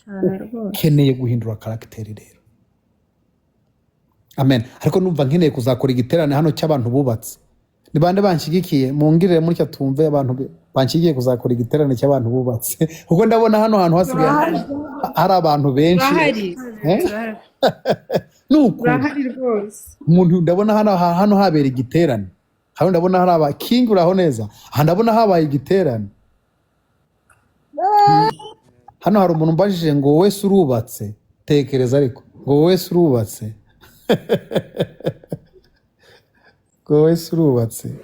Cyane rwose. Ukeneye guhindura caractère rero. Amen. Ariko numva nkeneye kuzakora igiterane hano cy'abantu bubatse. Ni bande banshyigikiye? Mungirire mutya tumve abantu banshyigikiye kuzakora igiterane cy'abantu bubatse, kuko ndabona hano hantu hasigaye Turahari. hari abantu benshi. Turahari. Eh? Turahari. Ni ukuri. Turahari rwose. Umuntu ndabona hano habera igiterane. Hano ndabona hari aba king, uraho neza. Aha ndabona habaye igiterane. Hano hari umuntu umbajije ngo wowe se urubatse? Tekereza ariko, ngo wowe se urubatse? Ngo wowe se urubatse?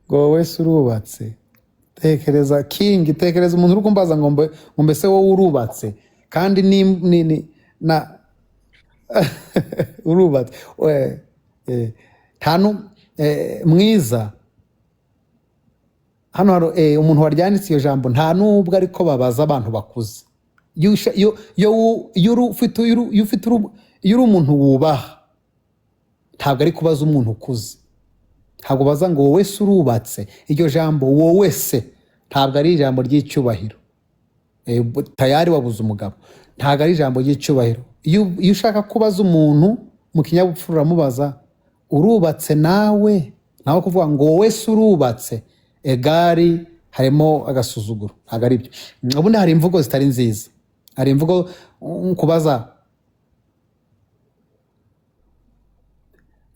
Ngo wowe se urubatse? Tekereza king, tekereza umuntu uri kumbaza ngo ngo mbese wowe urubatse, kandi ni na urubatse. We, nta mwiza. Hano hari umuntu waryanditse iyo jambo, nta nubwo ariko babaza abantu bakuze. Iyo usha-, iyo, iyo wu-, iyo uri ufite, iyo uri, iyo ufite uru-, iyo uri umuntu wubaha, ntabwo ari kubaza umuntu ukuze. Ntabwo baza ngo wowe se urubatse. Iryo jambo wowe se ntabwo ari ijambo ry'icyubahiro. Tayari wabuze umugabo. Ntabwo ari ijambo ry'icyubahiro. Iyo ushaka kubaza umuntu mu kinyabupfura uramubaza urubatse nawe, nawe kuvuga ngo wowe se urubatse, egari harimo agasuzuguro, ntabwo ari byo. Ubundi hari imvugo zitari nziza. Hari imvugo kubaza,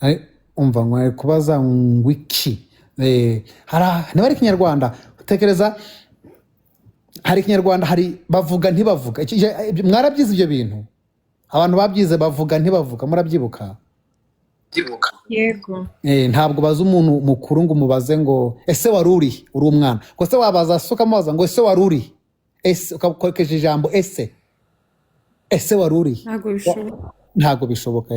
ari, umva ngo ari kubaza ngo iki? Hari, niba ari Ikinyarwanda, utekereza hari Ikinyarwanda, hari bavuga ntibavuga. Mwarabyize ibyo bintu? Abantu babyize bavuga ntibavuga, murabyibuka? Yego. Ntabwo baza umuntu mukuru ngo umubaze ngo ese wari uri? Uri umwana. Ngo se wabaza se ukamubaza ngo ese wari uri? Ese ukakoresha ijambo ese. Ese wari uri? Ntabwo bishoboka. Ntabwo bishoboka.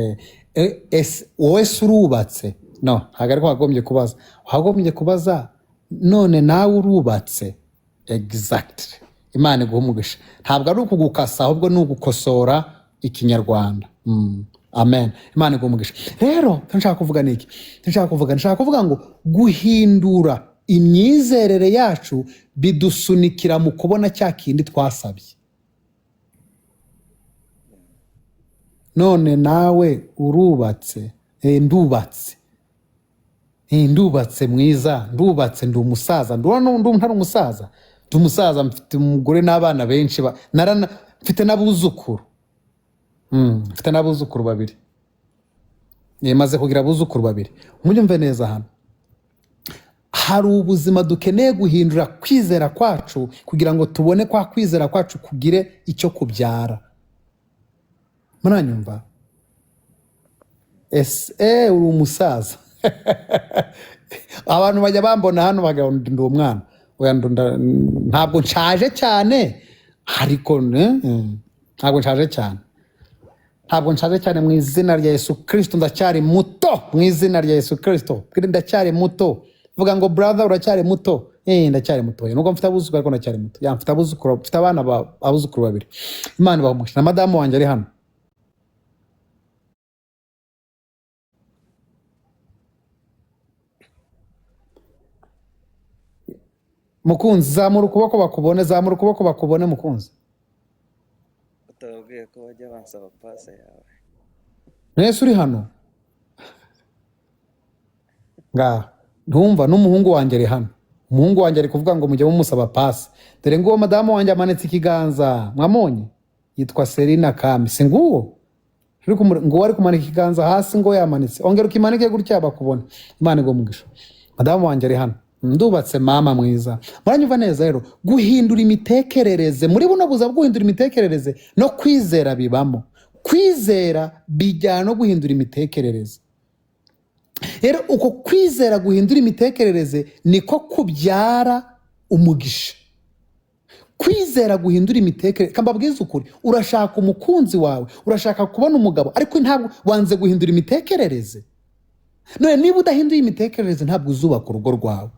Ese wowe se urubatse? No, ntabwo ariko wagombye kubaza. Wagombye kubaza none nawe urubatse. Exactly. Imana iguhe umugisha. Ntabwo ari ukugukasa, ahubwo ni ugukosora Ikinyarwanda. Amen. Imana iguhe umugisha. Rero icyo nshaka kuvuga ni iki? Icyo nshaka kuvuga, nshaka kuvuga ngo guhindura imyizerere yacu bidusunikira mu kubona cya kindi twasabye. None nawe urubatse? Ndubatse. Ndubatse mwiza, ndubatse, ndi umusaza. Ndubona ntari umusaza. Ndi umusaza, mfite umugore n'abana benshi, mfite n'abuzukuru. Mfite n'abuzukuru babiri. Maze kugira abuzukuru babiri. Munyumve neza hano. Hari ubuzima dukeneye guhindura kwizera kwacu kugira ngo tubone kwa kwizera kwacu kugire icyo kubyara. Muranyumva? Ese uri umusaza? Abantu bajya bambona hano bakagira ngo ndi umwana. Oya, ntabwo nshaje cyane, ariko ntabwo nshaje cyane. Ntabwo nshaje cyane mu izina rya Yesu Kristo, ndacyari muto mu izina rya Yesu Kristo. Ndacyari muto. Vuga ngo brother uracyari muto. Ndacyari muto. Nubwo mfite abuzukuru ariko ndacyari muto. Ya, mfite abuzukuru, mfite abana abuzukuru babiri. Imana ibahe umugisha. Na madamu wanjye ari hano. Mukunzi, zamura ukuboko bakubone, zamura ukuboko bakubone mukunzi. Utababwiye ko bajya bansaba passe yawe. Mwese uri hano? Ngaha. Ntumva n'umuhungu wanjye ari hano. Umuhungu wanjye ari kuvuga ngo mujye mumusaba passe. Dore nguwo madamu wanjye amanitse ikiganza. Mwamonye? Yitwa Selina Kami. Si nguwo? Nguwo ari kumanika ikiganza hasi ngo yamanitse. Ongera ukimanike gutya bakubone. Imana iguhe umugisha. Madamu wanjye ari hano. Ndubatse mama mwiza. Muranyumva neza rero, guhindura imitekerereze muri buno buzima bwo guhindura imitekerereze no kwizera bibamo. Kwizera bijyana no guhindura imitekerereze. Rero uko kwizera guhindura imitekerereze niko kubyara umugisha. Kwizera guhindura imitekerereze, kamba mbabwize ukuri, urashaka umukunzi wawe, urashaka kubona umugabo, ariko ntabwo wanze guhindura imitekerereze. None niba udahinduye imitekerereze ntabwo uzubaka urugo rwawe.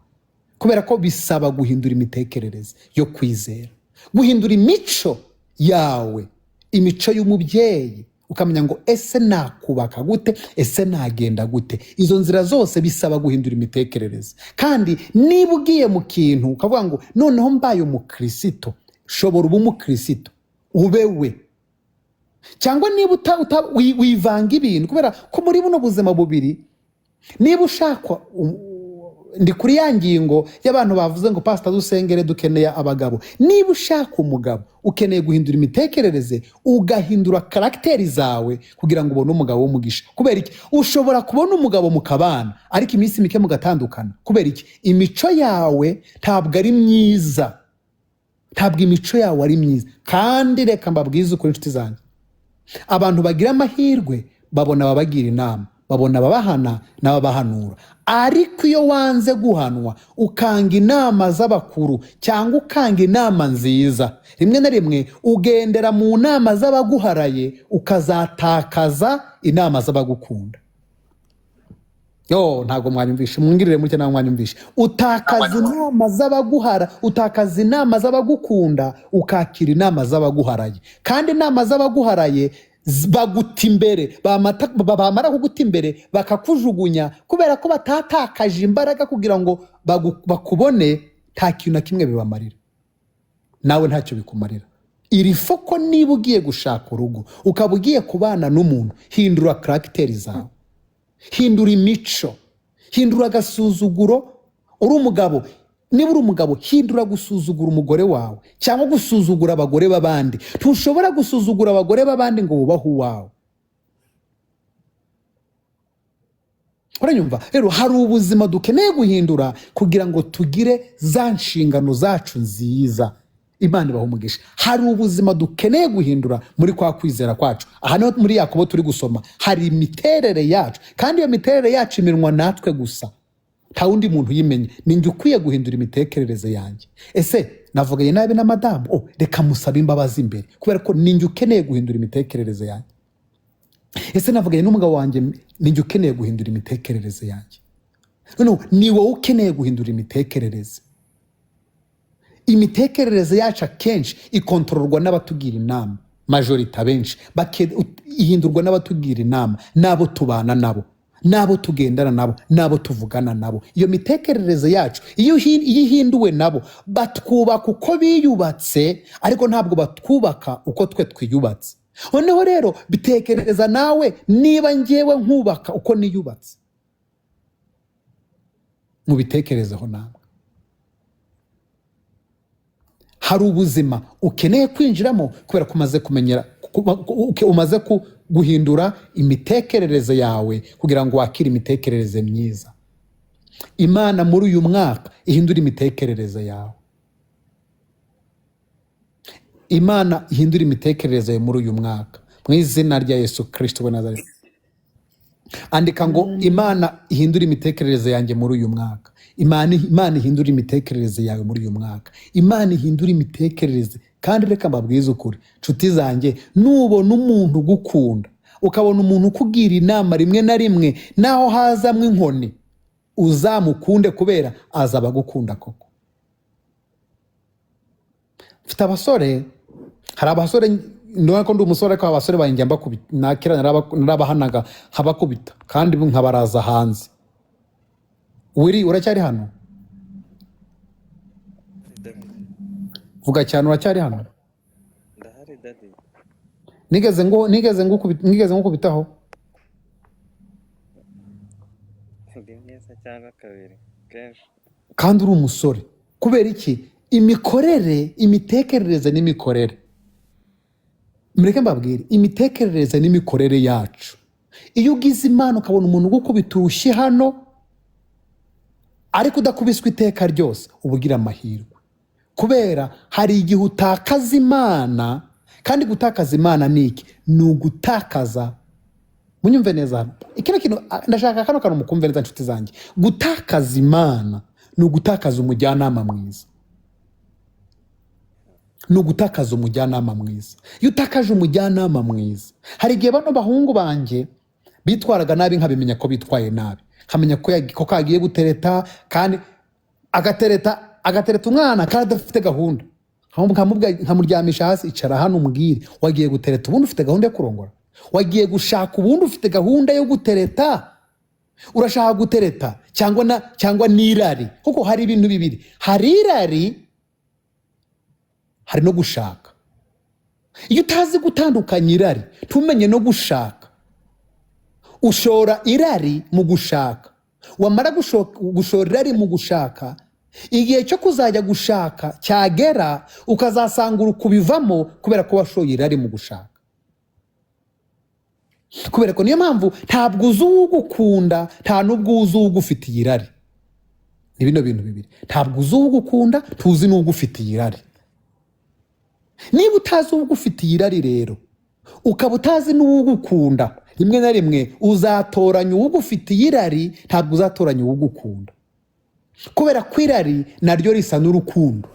Kubera ko bisaba guhindura imitekerereze yo kwizera, guhindura imico yawe, imico y'umubyeyi Ukamenya ngo ese nakubaka gute, ese nagenda gute. Izo nzira zose bisaba guhindura imitekerereze. Kandi niba ugiye mu kintu ukavuga ngo noneho mbaye umukirisito, shobora uba umukirisito ube we, cyangwa niba wivanga ibintu, kubera ko muri buno buzima bubiri niba ushakwa ndi kuri ya ngingo y'abantu bavuze ngo pasita dusengere dukeneye abagabo. Niba ushaka umugabo ukeneye guhindura imitekerereze, ugahindura caractère zawe kugira ngo ubone umugabo w'umugisha. Kubera iki? Ushobora kubona umugabo mukabana ariko iminsi mike mugatandukana. Kubera iki? Imico yawe ntabwo ari myiza, ntabwo imico yawe ari myiza. Kandi reka mbabwize ukuri, inshuti zanjye, abantu bagira amahirwe babona ababagira inama, babona ababahana n'ababahanura. Ariko iyo wanze guhanwa, ukanga inama z'abakuru cyangwa ukanga inama nziza, rimwe na rimwe ugendera mu nama z'abaguharaye, ukazatakaza inama z'abagukunda. Yo, ntabwo mwanyumvishe, mwungirire mutya, ntabwo mwanyumvishe. Utakaza inama z'abaguhara, utakaza inama z'abagukunda, ukakira inama z'abaguharaye. Kandi inama z'abaguharaye baguta imbere, bamara kuguta imbere bakakujugunya, kubera ko batatakaje imbaraga kugira ngo bakubone. Nta kintu na kimwe bibamarira, nawe ntacyo bikumarira. Iri foko, niba ugiye gushaka urugo, ukaba ugiye kubana n'umuntu, hindura caractère zawe, hindura imico, hindura agasuzuguro. Uri umugabo, niba uri umugabo, hindura gusuzugura umugore wawe cyangwa gusuzugura abagore b'abandi. Ntushobora gusuzugura abagore b'abandi ngo wubahe uwawe. Uranyumva? Rero hari ubuzima dukeneye guhindura kugira ngo tugire za nshingano zacu nziza. Imana ibaha umugisha. Hari ubuzima dukeneye guhindura muri kwa kwizera kwacu. Aha niho muri Yakobo turi gusoma, hari imiterere yacu, kandi iyo miterere yacu iminwa natwe gusa, nta wundi muntu uyimenya. Ni njye ukwiye guhindura imitekerereze yanjye. Ese navuganye nabi na madamu? Oh, reka musabe imbabazi imbere, kubera ko ni njye ukeneye guhindura imitekerereze yanjye. Ese navuganye n'umugabo wanjye? Ni njye ukeneye guhindura imitekerereze yanjye. Noneho ni wowe ukeneye guhindura imitekerereze. Imitekerereze yacu akenshi ikontororwa n'abatugira inama, majorité abenshi ihindurwa n'abatugira inama, n'abo tubana nabo, n'abo tugendana nabo, n'abo tuvugana nabo. Iyo mitekerereze yacu iyo ihinduwe nabo, batwubaka uko biyubatse, ariko ntabwo batwubaka uko twe twiyubatse. Noneho rero bitekerereza nawe, niba ngewe nkubaka uko niyubatse, mubitekerezeho namwe. Hari ubuzima ukeneye kwinjiramo kubera ko umaze kumenyera, umaze guhindura imitekerereze yawe kugira ngo wakire imitekerereze myiza. Imana muri uyu mwaka ihindura imitekerereze yawe. Imana ihindura imitekerereze yawe muri uyu mwaka, mu izina rya Yesu Kirisito wa Nazareti. Andika ngo Imana ihindura imitekerereze yanjye muri uyu mwaka. Imana ihindura imitekerereze yawe muri uyu mwaka. Imana ihindura imitekerereze. Kandi reka mbabwize ukuri, nshuti zanjye, nubona umuntu ugukunda, ukabona umuntu ukugira inama, rimwe na rimwe naho hazamwo inkoni, uzamukunde, kubera azaba agukunda koko. Mfite abasore, hari abasore, ndabona ko ndi umusore, ariko abasore banjye mbakubita nakera narabahanaga nkabakubita kandi nkabaraza hanze. Wiri, uracyari hano? Daddy. Vuga cyane, uracyari hano? Ndahari, daddy. Nigeze ngukubitaho? Rimwe se cyangwa kabiri, kenshi. Kandi uri umusore. Kubera iki? Imikorere, imitekerereze n'imikorere, mureke mbabwire, imitekerereze n'imikorere yacu. Iyo ugize Imana ukabona umuntu ugukubita urushyi hano ariko udakubiswe iteka ryose, uba ugira amahirwe, kubera hari igihe utakaza Imana. Kandi gutakaza Imana ni iki? Ni ugutakaza, munyumve neza hano kino kintu, ndashaka kano kantu mukumve neza, inshuti zanjye. Gutakaza Imana ni ugutakaza umujyanama mwiza, ni ugutakaza umujyanama mwiza. Iyo utakaje umujyanama mwiza, hari igihe bano bahungu banjye bitwaraga nabi nkabimenya ko bitwaye nabi, nkamenya ko kagiye gutereta, kandi agatereta umwana kandi adafite gahunda. Nkamuryamisha hasi, icara hano umbwire, wagiye gutereta ubundi ufite gahunda yo kurongora? Wagiye gushaka, ubundi ufite gahunda yo gutereta? Urashaka gutereta cyangwa n'irari? Kuko hari ibintu bibiri: hari irari, hari no gushaka. Iyo utazi gutandukanya irari, ntumenye no gushaka, ushora irari mu gushaka. Wamara gushora irari mu gushaka, igihe cyo kuzajya gushaka cyagera, ukazasanga uri kubivamo kubera ko washoye irari mu gushaka. Kubera ko niyo mpamvu ntabwo uzi uwugukunda, nta n'ubwo uzi uwugufitiye irari. Ni bino bintu bibiri: ntabwo uzi uwugukunda, tuzi n'uwugufitiye irari. Niba utazi uwugufitiye irari rero, ukaba utazi n'uwugukunda, rimwe na rimwe uzatoranya uwugufitiye irari, ntabwo uzatoranya uwugukunda, kubera ko irari naryo risa n'urukundo.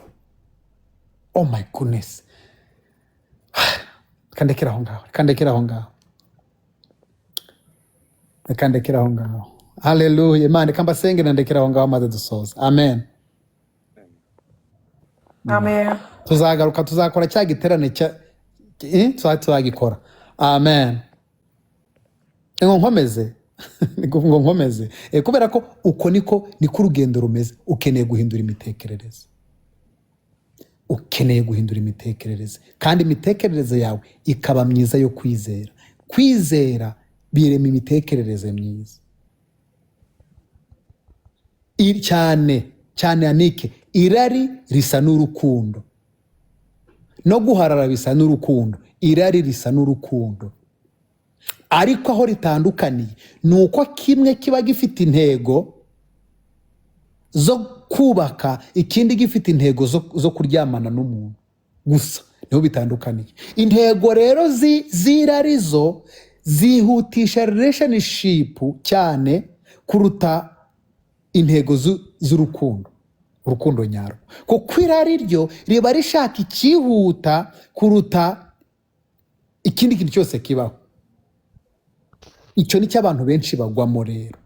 Oh my goodness! Reka ndekere aho ngaho, reka ndekere aho ngaho, reka ndekere aho ngaho. Haleluya! Imana, reka mbasenge na ndekere aho ngaho maze dusoza. Amen. Amen. Tuzagaruka, tuzakora cya giterane cya tuzagikora. Amen. Ngo nkomeze, ngo nkomeze. Kubera ko uko niko urugendo rumeze. Ukeneye guhindura imitekerereze, ukeneye guhindura imitekerereze, kandi imitekerereze yawe ikaba myiza yo kwizera. Kwizera birema imitekerereze myiza. Cyane cyane anike, irari risa n'urukundo, no guharara bisa n'urukundo. Irari risa n'urukundo, ariko aho ritandukaniye ni uko kimwe kiba gifite intego zo kubaka, ikindi gifite intego zo kuryamana n'umuntu gusa. Niho bitandukaniye. Intego rero z'irari zo zihutisha relationship cyane kuruta intego z'urukundo, urukundo nyarwo, kuko irari ryo riba rishaka icyihuta kuruta ikindi kintu cyose kibaho. Icyo ni cyo abantu benshi bagwamo rero,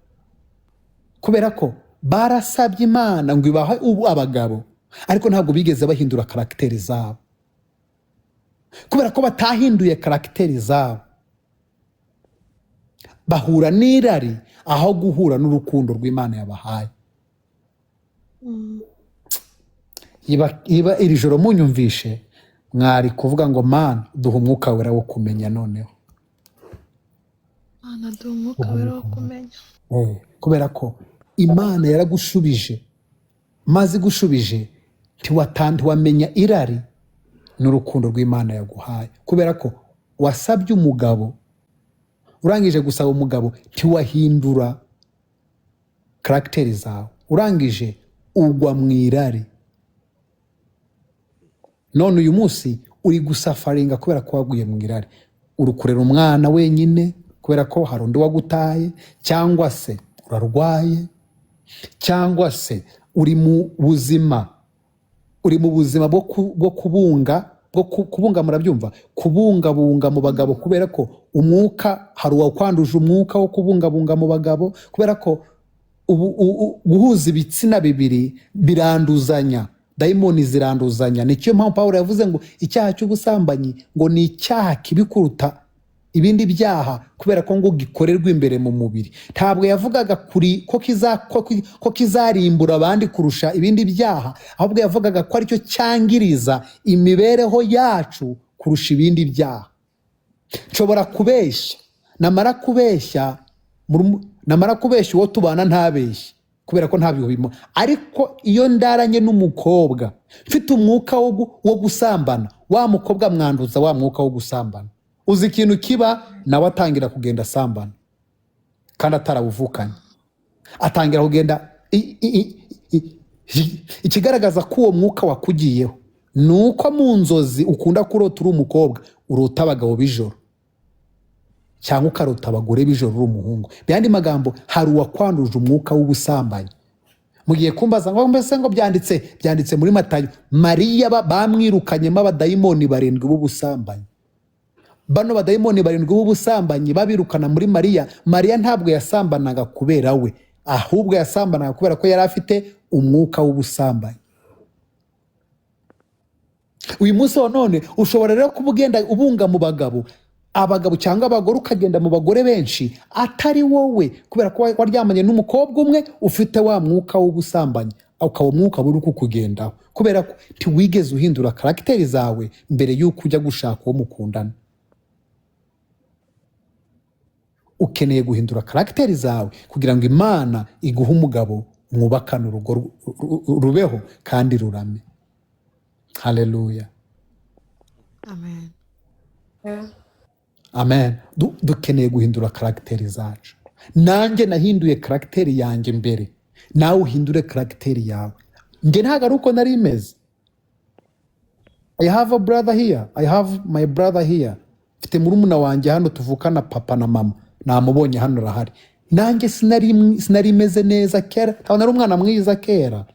kubera ko barasabye Imana ngo ibahe ubu abagabo, ariko ntabwo bigeze bahindura caractère zabo. Kubera ko batahinduye caractère zabo, bahura n'irari aho guhura n'urukundo rw'Imana yabahaye. Iba iri joro munyumvishe, mwari kuvuga ngo: "Mana, duha Umwuka Wera wo kumenya noneho." Mana, duha Umwuka Wera wo kumenya. Kubera ko Imana yaragushubije, maze igushubije ntiwamenya irari n'urukundo rw'Imana yaguhaye, kubera ko wasabye umugabo. Urangije gusaba umugabo, ntiwahindura caractère zawe, urangije ugwa mu irari. None uyu munsi uri gusufferinga kubera ko waguye mu irari. Uri kurera umwana wenyine kubera ko hari undi wagutaye, cyangwa se urarwaye, cyangwa se uri mu buzima bwo kubunga, bwo kubunga, murabyumva, kubungabunga mu bagabo, kubera ko umwuka, hari uwakwanduje umwuka wo kubungabunga mu bagabo, kubera ko ubu, guhuza ibitsina bibiri biranduzanya, dayimoni ziranduzanya. Nicyo mpamvu Pawulo yavuze ngo icyaha cy'ubusambanyi ngo ni icyaha kibi kuruta ibindi byaha, kubera ko ngo gikorerwa imbere mu mubiri. Ntabwo yavugaga kuri ko, ko kizarimbura abandi kurusha ibindi byaha, ahubwo yavugaga ko aricyo cyangiriza imibereho yacu kurusha ibindi byaha. Nshobora kubeshya, namara kubeshya namara kubeshya uwo tubana ntabeshye, kubera ko ntabyo bimo. Ariko iyo ndaranye n'umukobwa mfite umwuka wo gusambana, wa mukobwa mwanduza wa mwuka wo gusambana. Uzi ikintu kiba? Nawe atangira kugenda asambana kandi atarawuvukanye, atangira kugenda. Ikigaragaza ko uwo mwuka wakugiyeho ni uko mu nzozi ukunda kurota uri umukobwa, urota abagabo b'ijoro, cyangwa ukarota abagore b'ijoro uri umuhungu. Mu yandi magambo, hari uwakwanduje umwuka w'ubusambanyi. Mugiye kumbaza ngo mbese ngo byanditse muri Matayo, Mariya bamwirukanyemo abadayimoni barindwi b'ubusambanyi. Bano badayimoni barindwi b'ubusambanyi babirukana muri Mariya. Mariya ntabwo yasambanaga kubera we, ahubwo yasambanaga kubera ko yari afite umwuka w'ubusambanyi. Uyu munsi wa none ushobora rero kuba ugenda ubunga mu bagabo. Abagabo cyangwa abagore, ukagenda mu bagore benshi atari wowe, kubera ko waryamanye n'umukobwa umwe ufite wa mwuka w'ubusambanyi, ukaba umwuka buri kukugendaho, kubera ko ntiwigeze uhindura caractère zawe mbere y'uko ujya gushaka uwo mukundana. Ukeneye guhindura caractère zawe kugira ngo Imana iguhe umugabo mwubakane urugo rubeho kandi rurame. Haleluya. Amen. Amen. Dukeneye guhindura caractère zacu. Nanjye nahinduye caractère yanjye mbere, nawe uhindure caractère yawe. Njye ntabwo ari uko nari meze. I have a brother here. I have my brother here. Mfite murumuna wanjye hano tuvukana papa na mama, namubonye hano arahari. Nanjye sinari meze neza kera, ntabwo nari umwana mwiza kera,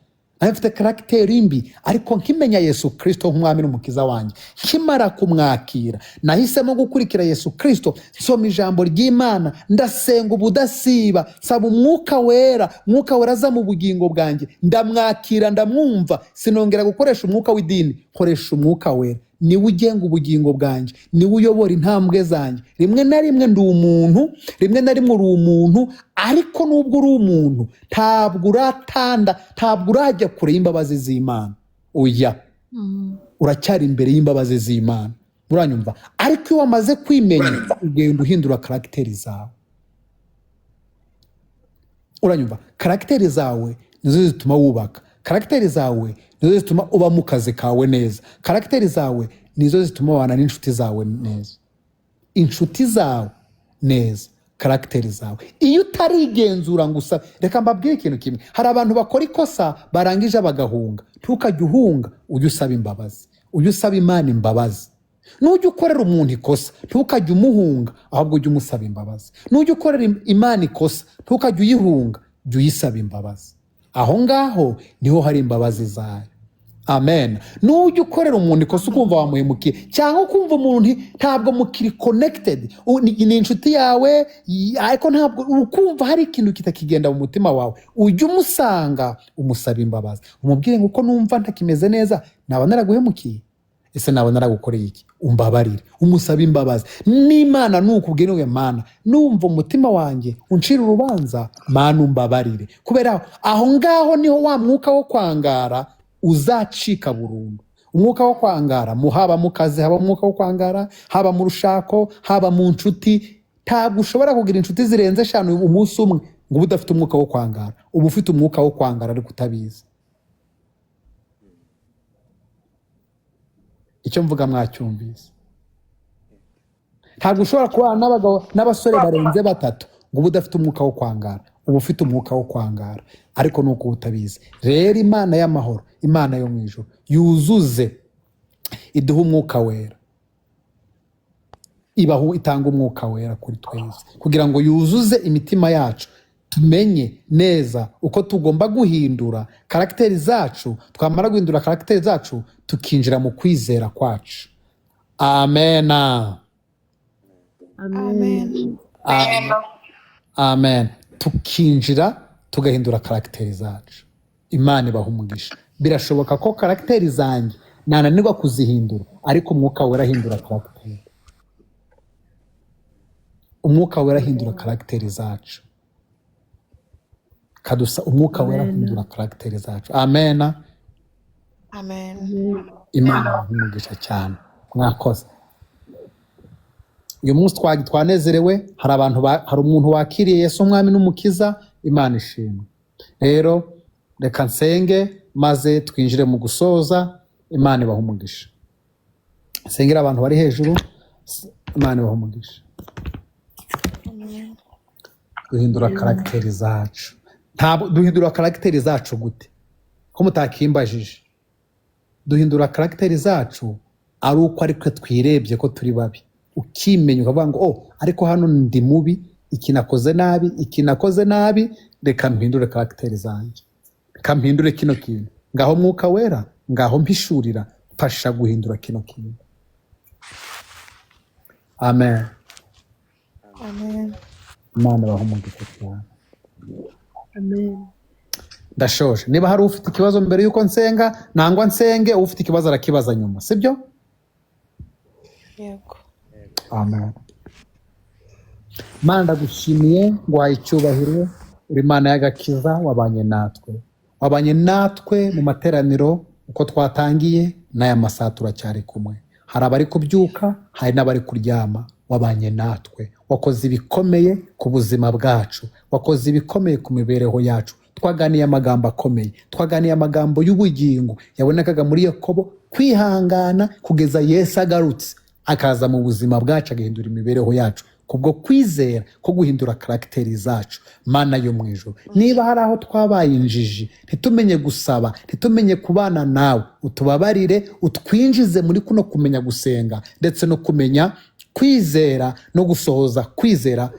nari mfite caractère mbi. Ariko nkimenya Yesu Kirisito nk'umwami n'umukiza wanjye, nkimara kumwakira, nahisemo gukurikira Yesu Kirisito, nsoma ijambo ry'Imana, ndasenga ubudasiba, nsaba Umwuka Wera. Umwuka Wera aza mu bugingo bwanjye, ndamwakira, ndamwumva, sinongera gukoresha umwuka w'idini, nkoresha Umwuka Wera. Niwe ugenga ubugingo bwanjye, niwe uyobora intambwe zanjye. Rimwe na rimwe ndi umuntu, rimwe na rimwe uri umuntu, ariko nubwo uri umuntu ntabwo uratanda, ntabwo urajya kure y'imbabazi z'Imana. Oya, uracyari imbere y'imbabazi z'Imana, uranyumva? Ariko iyo wamaze kwimenya, ugenda uhindura caractère zawe, uranyumva? Caractère zawe nizo zituma wubaka, caractère zawe nizo zituma uba mu kazi kawe neza, caractère zawe nizo zituma ubana n'inshuti zawe neza, inshuti zawe neza, caractère zawe. Iyo utarigenzura ngo usabe, reka mbabwire ikintu kimwe: hari abantu bakora ikosa barangije bagahunga. Ntukajye uhunga, ujye usaba imbabazi, ujye usaba Imana imbabazi. Nujya ukorera umuntu ikosa, ntukajye umuhunga, ahubwo ujye umusaba imbabazi. Nujya ukorera Imana ikosa, ntukajye uyihunga, jya uyisaba imbabazi. Aho ngaho niho hari imbabazi zayo. Amen. Nujya ukorera umuntu ikosa, ukumva wamuhemukiye, cyangwa ukumva umuntu ntabwo mukiri connected, ni inshuti yawe, ariko ntabwo ukumva hari ikintu kitakigenda mu mutima wawe, ujye umusanga umusaba imbabazi, umubwire ngo: "Uko numva ntakimeze neza, naba naraguhemukiye, ese naba naragukoreye iki? Umbabarire." Umusaba imbabazi. N'Imana nukubwira ngo: "Mana, numva umutima wanjye uncira urubanza, Mana umbabarire." Kubera aho ngaho niho wa mwuka wo kwangara uzacika burundu. Umwuka wo kwangara haba mu kazi, haba umwuka wo kwangara, haba mu rushako, haba mu nshuti. Ntabwo ushobora kugira inshuti zirenze eshanu umunsi umwe ngo ube udafite umwuka wo kwangara. Uba ufite umwuka wo kwangara ariko utabizi. Icyo mvuga mwacyumvise? Ntabwo ushobora kubana n'abagabo n'abasore barenze batatu ngo ube udafite umwuka wo kwangara. Uba ufite umwuka wo kwangara, ariko ni uko utabizi. Rero Imana y'amahoro, Imana yo mu ijuru, yuzuze, iduhe Umwuka Wera, ibaho itanga Umwuka Wera kuri twese kugira ngo yuzuze imitima yacu, tumenye neza uko tugomba guhindura caractère zacu. Twamara guhindura caractère zacu, tukinjira mu kwizera kwacu. Amena. Amen. Amen. Amen. Tukinjira tugahindura caractère zacu. Imana ibaha umugisha. Birashoboka ko caractère zanjye nananirwa kuzihindura, ariko Umwuka Wera ahindura caractère. Umwuka Wera ahindura caractère zacu kadusa. Umwuka Wera ahindura caractère zacu. Amena. Amen. Imana ibahe umugisha cyane, mwakoze. Uyu munsi twanezerewe, hari abantu hari umuntu wakiriye Yesu umwami n'umukiza. Imana ishimwe. Rero reka nsenge maze twinjire mu gusoza. Imana ibahe umugisha. Nsengera abantu bari hejuru. Imana ibahe umugisha. Amen. Duhindura caractère zacu. Ntabwo duhindura caractère zacu gute ko mutakimbajije? Duhindura caractère zacu ari uko ariko twirebye ko turi babi, ukimenya, ukavuga ngo: "Oh, ariko hano ndi mubi, iki nakoze nabi, iki nakoze nabi, reka mpindure caractère zanjye, reka mpindure kino kintu. Ngaho Mwuka Wera, ngaho mpishurira, mfasha guhindura kino kintu." Amen. Amen. Imana ibahe umugisha cyane. Amen. Ndashoje. Niba hari ufite ikibazo mbere y'uko nsenga, nangwa nsenge, ufite ikibazo arakibaza nyuma, sibyo? Yego. Amen. Mana, ndagushimiye, nguhaye icyubahiro. Uri Imana y'agakiza, wabanye natwe, wabanye natwe mu materaniro uko twatangiye n'aya masaha turacyari kumwe. Hari abari kubyuka, hari n'abari kuryama. Wabanye natwe, wakoze ibikomeye ku buzima bwacu, wakoze ibikomeye ku mibereho yacu. Twaganiye amagambo akomeye, twaganiye amagambo y'ubugingo yabonekaga muri Yakobo, kwihangana kugeza Yesu agarutse, akaza mu buzima bwacu, agahindura imibereho yacu kubwo kwizera ko guhindura caractère zacu. Mana yo mu ijuru, niba hari aho twabaye injiji, ntitumenye gusaba, ntitumenye kubana nawe, utubabarire, utwinjize muri kuno kumenya gusenga ndetse no kumenya kwizera no gusohoza kwizera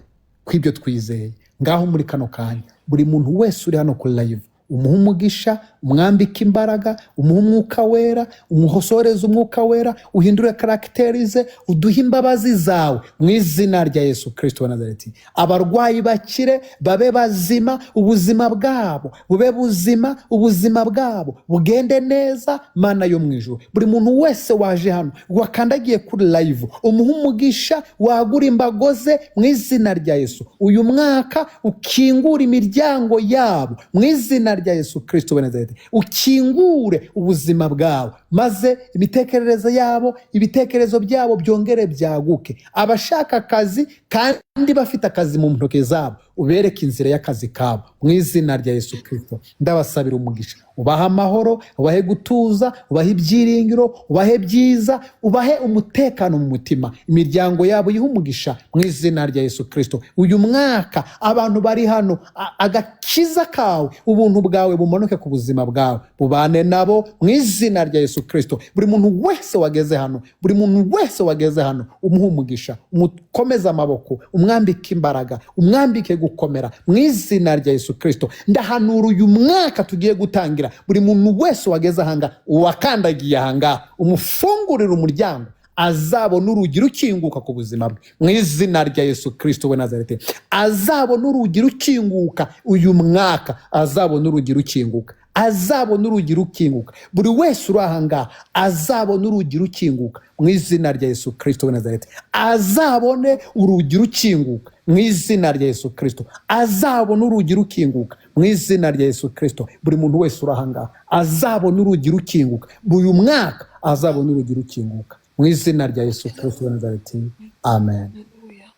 kw'ibyo twizeye. Ngaho muri kano kanya, buri muntu wese uri hano kuri live, umuhe umugisha, umwambike imbaraga, umuhe umwuka wera, umuhosoreze umwuka wera, uhindure caractère ze, uduhe imbabazi zawe mu izina rya Yesu Kirisito wa Nazareti. Abarwayi bakire, babe bazima, ubuzima bwabo bube buzima, ubuzima bwabo bugende neza. Mana yo mu ijuru, buri muntu wese waje hano, wakandagiye kuri live, umuhe umugisha, wagura imbago ze mu izina rya Yesu. Uyu mwaka ukingure imiryango yabo mu izina rya Yesu Kirisito wa Nazareti. Ukingure ubuzima bwabo, maze imitekerereze yabo, ibitekerezo byabo byongere byaguke. Abashaka akazi kandi bafite akazi mu ntoki zabo, ubereke inzira y'akazi kabo mu izina rya Yesu Kirisito. Ndabasabira umugisha, ubahe amahoro, ubahe gutuza, ubahe ibyiringiro, ubahe byiza, ubahe umutekano mu mutima. Imiryango yabo yihe umugisha mu izina rya Yesu Kirisito. Uyu mwaka abantu bari hano, agakiza kawe, ubuntu bwawe bumanuke ku buzima bwawe, bubane nabo mu izina rya Yesu Kirisito. Buri muntu wese wageze hano, buri muntu wese wageze hano, umuhe umugisha, umukomeze amaboko, umwambike imbaraga, umwambike gukomera mu izina rya Yesu Kirisito. Ndahanura uyu mwaka tugiye gutangira, buri muntu wese wageze ahangaha, uwakandagiye ahangaha, umufungurire umuryango, azabona urugi rukinguka ku buzima bwe mu izina rya Yesu Kirisito we Nazareti. Azabona urugi rukinguka uyu mwaka, azabona urugi rukinguka, azabona urugi rukinguka. Buri wese uri ahangaha azabona urugi rukinguka mu izina rya Yesu Kirisito we Nazareti. Azabone urugi rukinguka mu izina rya Yesu Kirisito. Azabona urugi rukinguka mu izina rya Yesu Kirisito. Buri muntu wese uri ahangaha azabona urugi rukinguka uyu mwaka, azabona urugi rukinguka mu izina rya Yesu Kirisito we Nazareti. Amen. Hallelujah.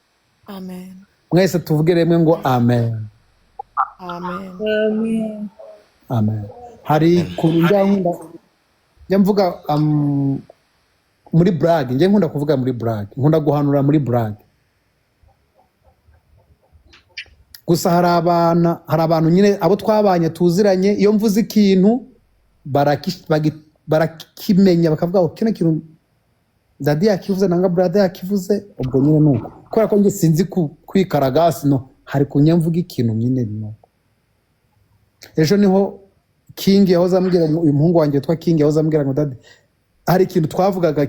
Amen. Mwese tuvuge rimwe ngo amen. Amen. Amen. Amen. Hari ukuntu njya nkunda, njya mvuga muri blague. Njya nkunda kuvuga muri blague, nkunda guhanura muri blague. Gusa hari abana, hari abantu nyine abo twabanye tuziranye, iyo mvuze ikintu barakimenya, bakavuga ngo kino kintu daddy yakivuze nanga brother yakivuze. Ubwo nyine nuko, kubera ko njye sinzi kwikaragasi no hari kunya mvuga ikintu nyine nuko. Ejo niho King yahoze ambwira ngo, uyu muhungu wanjye witwa King yahoze ambwira ngo daddy, hari ikintu twavugaga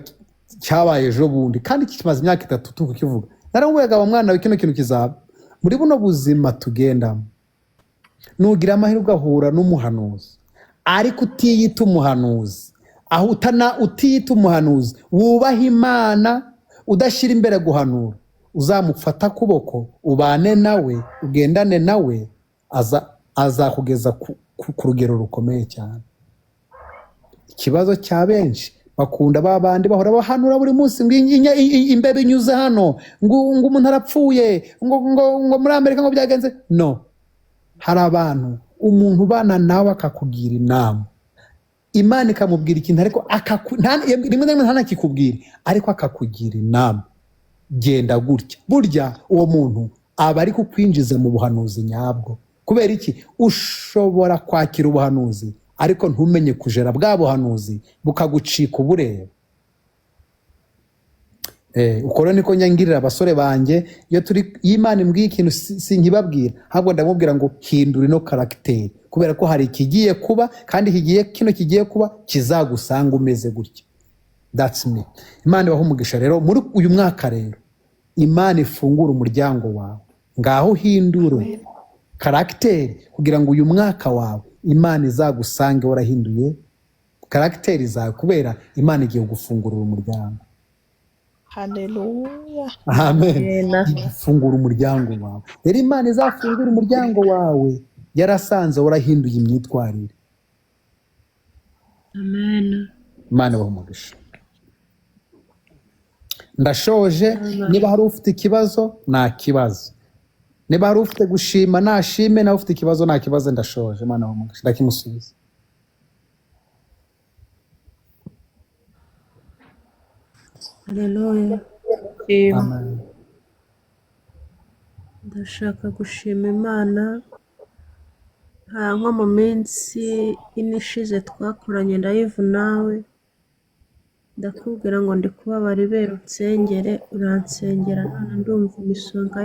cyabaye ejo bundi kandi kimaze imyaka 3 tukukivuga. Naramubwiraga wa mwana we, kino kintu kizaba muri buno buzima tugendamo. Nugira amahirwe ugahura n'umuhanuzi ariko utiyita umuhanuzi, aho utana utiyita umuhanuzi, wubaha Imana, udashyira imbere guhanura, uzamufata kuboko, ubane nawe, ugendane nawe, azakugeza ku rugero rukomeye cyane. Ikibazo cya benshi, bakunda ba bandi bahora bahanura buri munsi ngo imbeba inyuze hano, ngo umuntu arapfuye, ngo muri Amerika ngo byagenze. No hari abantu, umuntu ubana nawe akakugira inama, Imana ikamubwira ikintu, ariko rimwe na rimwe ntanakikubwire, ariko akakugira inama, genda gutya. Burya uwo muntu aba ari kukwinjiza mu buhanuzi nyabwo. Kubera iki? Ushobora kwakira ubuhanuzi ariko ntumenye kujera bwa buhanuzi, bukagucika ubureba. Uko rero niko nyangirira abasore banjye. Iyo turi, iyo Imana imbwiye ikintu, sinkibabwira, ahubwo ndamubwira ngo hindura ino caractère, kubera ko hari ikigiye kuba, kandi kino kigiye kuba kizagusanga umeze gutya. That's me. Imana ibahe umugisha rero muri uyu mwaka. Rero Imana ifungure umuryango wawe, ngaho uhindure caractère kugira ngo uyu mwaka wawe Imana izagusange warahinduye caractère zawe, kubera Imana igiye gufungurira umuryango. Haleluya. Amen. Amen. Fungura umuryango wawe. Rero Imana izafungura umuryango wawe yarasanze warahinduye imyitwarire. Amen. Imana ibahe umugisha. Ndashoje. Niba hari ufite ikibazo nta kibazo, niba hari ufite gushima nashime, nawe ufite ikibazo nta kibazo. Ndashoje. Imana ibahe umugisha. Ndakimusubiza. Haleluya. Shima. Amen. Ndashaka gushima Imana. Nta nko mu minsi ine ishize twakoranye live nawe, ndakubwira ngo ndi kubabara ibere unsengere, uransengera none ndumva imisonga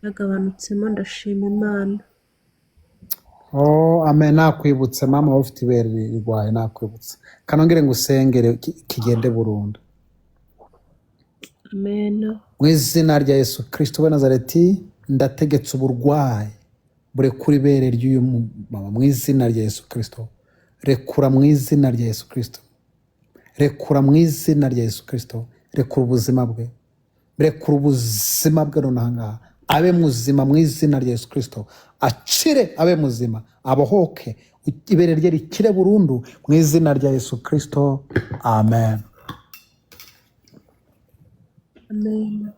yagabanutsemo, ndashima Imana. Oh, amen. Nakwibutse mama, wari ufite ibere rirwaye, nakwibutse. Kanongere ngo usengere kigende burundu. Amen. Mu izina rya Yesu Kristo w'i Nazareti, ndategetse uburwayi burekura ibere ry'uyu mama mu izina rya Yesu Kristo. Rekura mu izina rya Yesu Kristo. Rekura mu izina rya Yesu Kristo. Rekura ubuzima bwe. Rekura ubuzima bwe nonaha ngaha. Abe muzima mu izina rya Yesu Kristo. Akire, abe muzima, abohoke, ibere rye rikire burundu mu izina rya Yesu Kristo. Amen. Amen.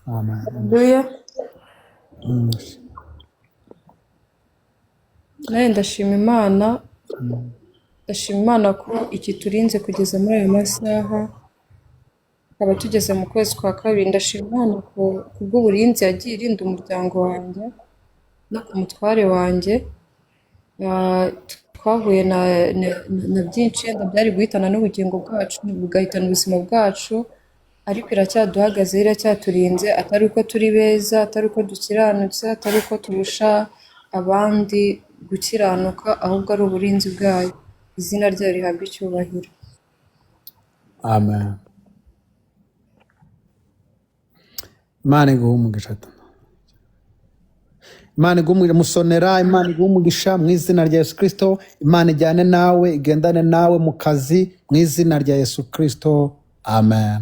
Amen. Haleluya. Nawe ndashima Imana. Ndashima Imana ko ikiturinze kugeza muri aya masaha, tukaba tugeze mu kwezi kwa kabiri. Ndashima Imana kubw'uburinzi yagiye irinda umuryango wanjye no ku mutware wanjye. Twahuye na byinshi yenda byari guhitana n'ubugingo bwacu, bugahitana ubuzima bwacu, ariko iracyaduhagazeho, iracyaturinze, atari uko turi beza, atari uko dukiranutse, atari uko turusha abandi gukiranuka, ahubwo ari uburinzi bwayo. Izina ryayo rihabwa icyubahiro. Amen. Imana iguhe umugisha. Imana iguhe umugisha musonera, Imana iguhe umugisha mu izina rya Yesu Kristo. Imana ijyane nawe, igendane nawe mu kazi mu izina rya Yesu Kristo. Amen.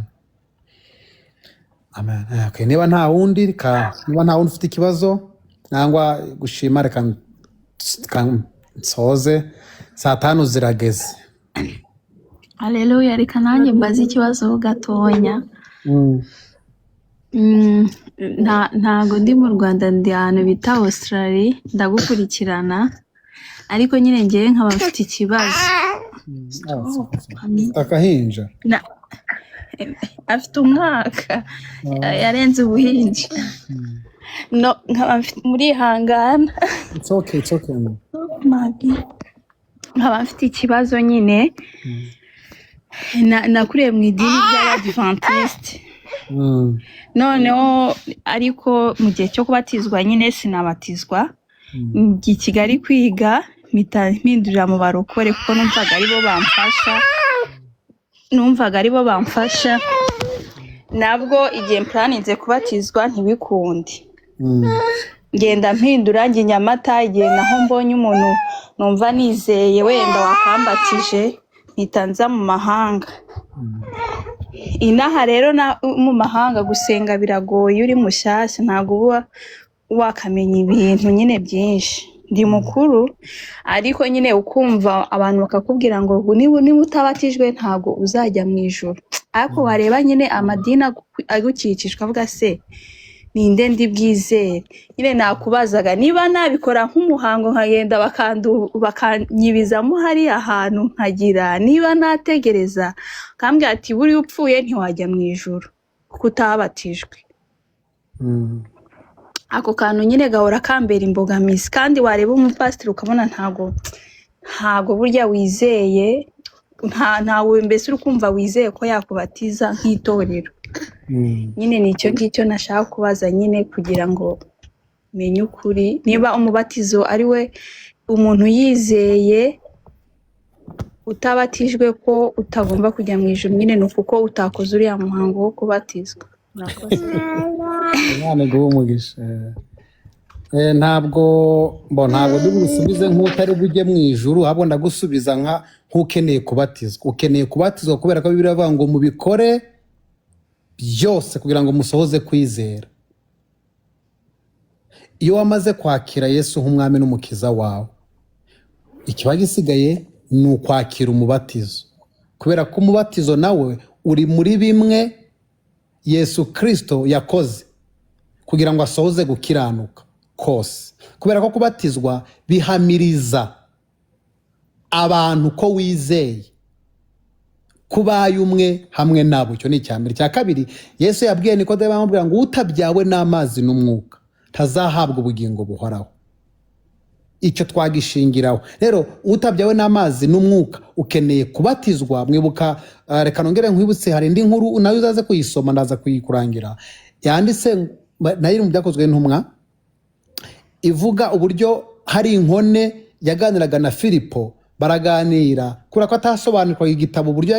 Amen. Okay. Niba nta wundi, reka, niba nta wundi ufite ikibazo cyangwa gushima, reka nsoze. Saa 5 zirageze. Haleluya, reka nanjye mbaze ikibazo gatonya. Ntago ndi mu Rwanda, ndi ahantu bita Australia, ndagukurikirana, ariko nyine ngewe nkaba mfite ikibazo. Akahinja. Afite umwaka, yarenze ubuhinja. No, nkaba mfite, murihangana. It's okay, it's okay. Nkaba mfite ikibazo nyine. Nakuriye mu idini ry'Abadventiste. Noneho ariko mu gihe cyo kubatizwa nyine sinabatizwa. Njya i Kigali kwiga, mpita mpindurira mu barokore kuko numvaga aribo bamfasha. Numvaga aribo bamfasha. Nabwo igihe mplaninze kubatizwa ntibikunde. Ngenda mpindura njya i Nyamata, igihe naho mbonye umuntu numva nizeye wenda wakambatije, mpita nza mu mahanga. Inaha rero na mu mahanga gusenga biragoye, uri mushyashya ntabwo uba wakamenya ibintu nyine byinshi. Ndi mukuru ariko nyine ukumva abantu bakakubwira ngo niba utabatijwe ntabwo uzajya mu ijuru. Ariko wareba nyine amadini agukikije ukavuga se ninde ndi bwizere? Nyine nakubazaga niba nabikora nk'umuhango nkagenda bakanyibizamo hariya hantu nkagira, niba nategereza kambwira ati buriya upfuye ntiwajya mu ijuru kuko utabatijwe. Ako kantu nyine gahora kambera imbogamizi, kandi wareba umupasiteri ukabona ntago burya wizeye, ntawe mbese uri kumva wizeye ko yakubatiza nk'itorero. Nyine ni icyo ngicyo nashaka kubaza nyine kugira ngo menye ukuri, niba umubatizo ari we umuntu yizeye utabatijwe ko utagomba kujya mu ijuru, nyine ni ukuko utakoze uriya muhango wo kubatizwa. Murakoze. Imana iguhe umugisha. Ntabwo bo ntabwo ndi bugusubize nk'utari bujye mu ijuru, ahubwo ndagusubiza nk'ukeneye kubatizwa. Ukeneye kubatizwa kubera ko Bibiliya iravuga ngo mubikore byose kugira ngo musohoze kwizera. Iyo wamaze kwakira Yesu nk'umwami n'umukiza wawe, ikiba gisigaye ni ukwakira umubatizo, kubera ko umubatizo nawe uri muri bimwe Yesu Kirisito yakoze kugira ngo asohoze gukiranuka kose, kubera ko kubatizwa bihamiriza abantu ko wizeye, kubaye umwe hamwe nabo. Icyo ni icya mbere. Icya kabiri, Yesu yabwiye Nikodemo, amubwira ngo utabyawe n'amazi n'umwuka ntazahabwa ubugingo buhoraho. Icyo twagishingiraho rero, utabyawe n'amazi n'umwuka ukeneye kubatizwa. Mwibuka, reka nongere nkwibutse, hari indi nkuru nayo uzaze kuyisoma, ndaza kuyikurangira, yanditse nayo iri mu Byakozwe n'Intumwa, ivuga uburyo hari inkone yaganiraga na Filipo, baraganira kubera ko atasobanukirwaga igitabo uburyo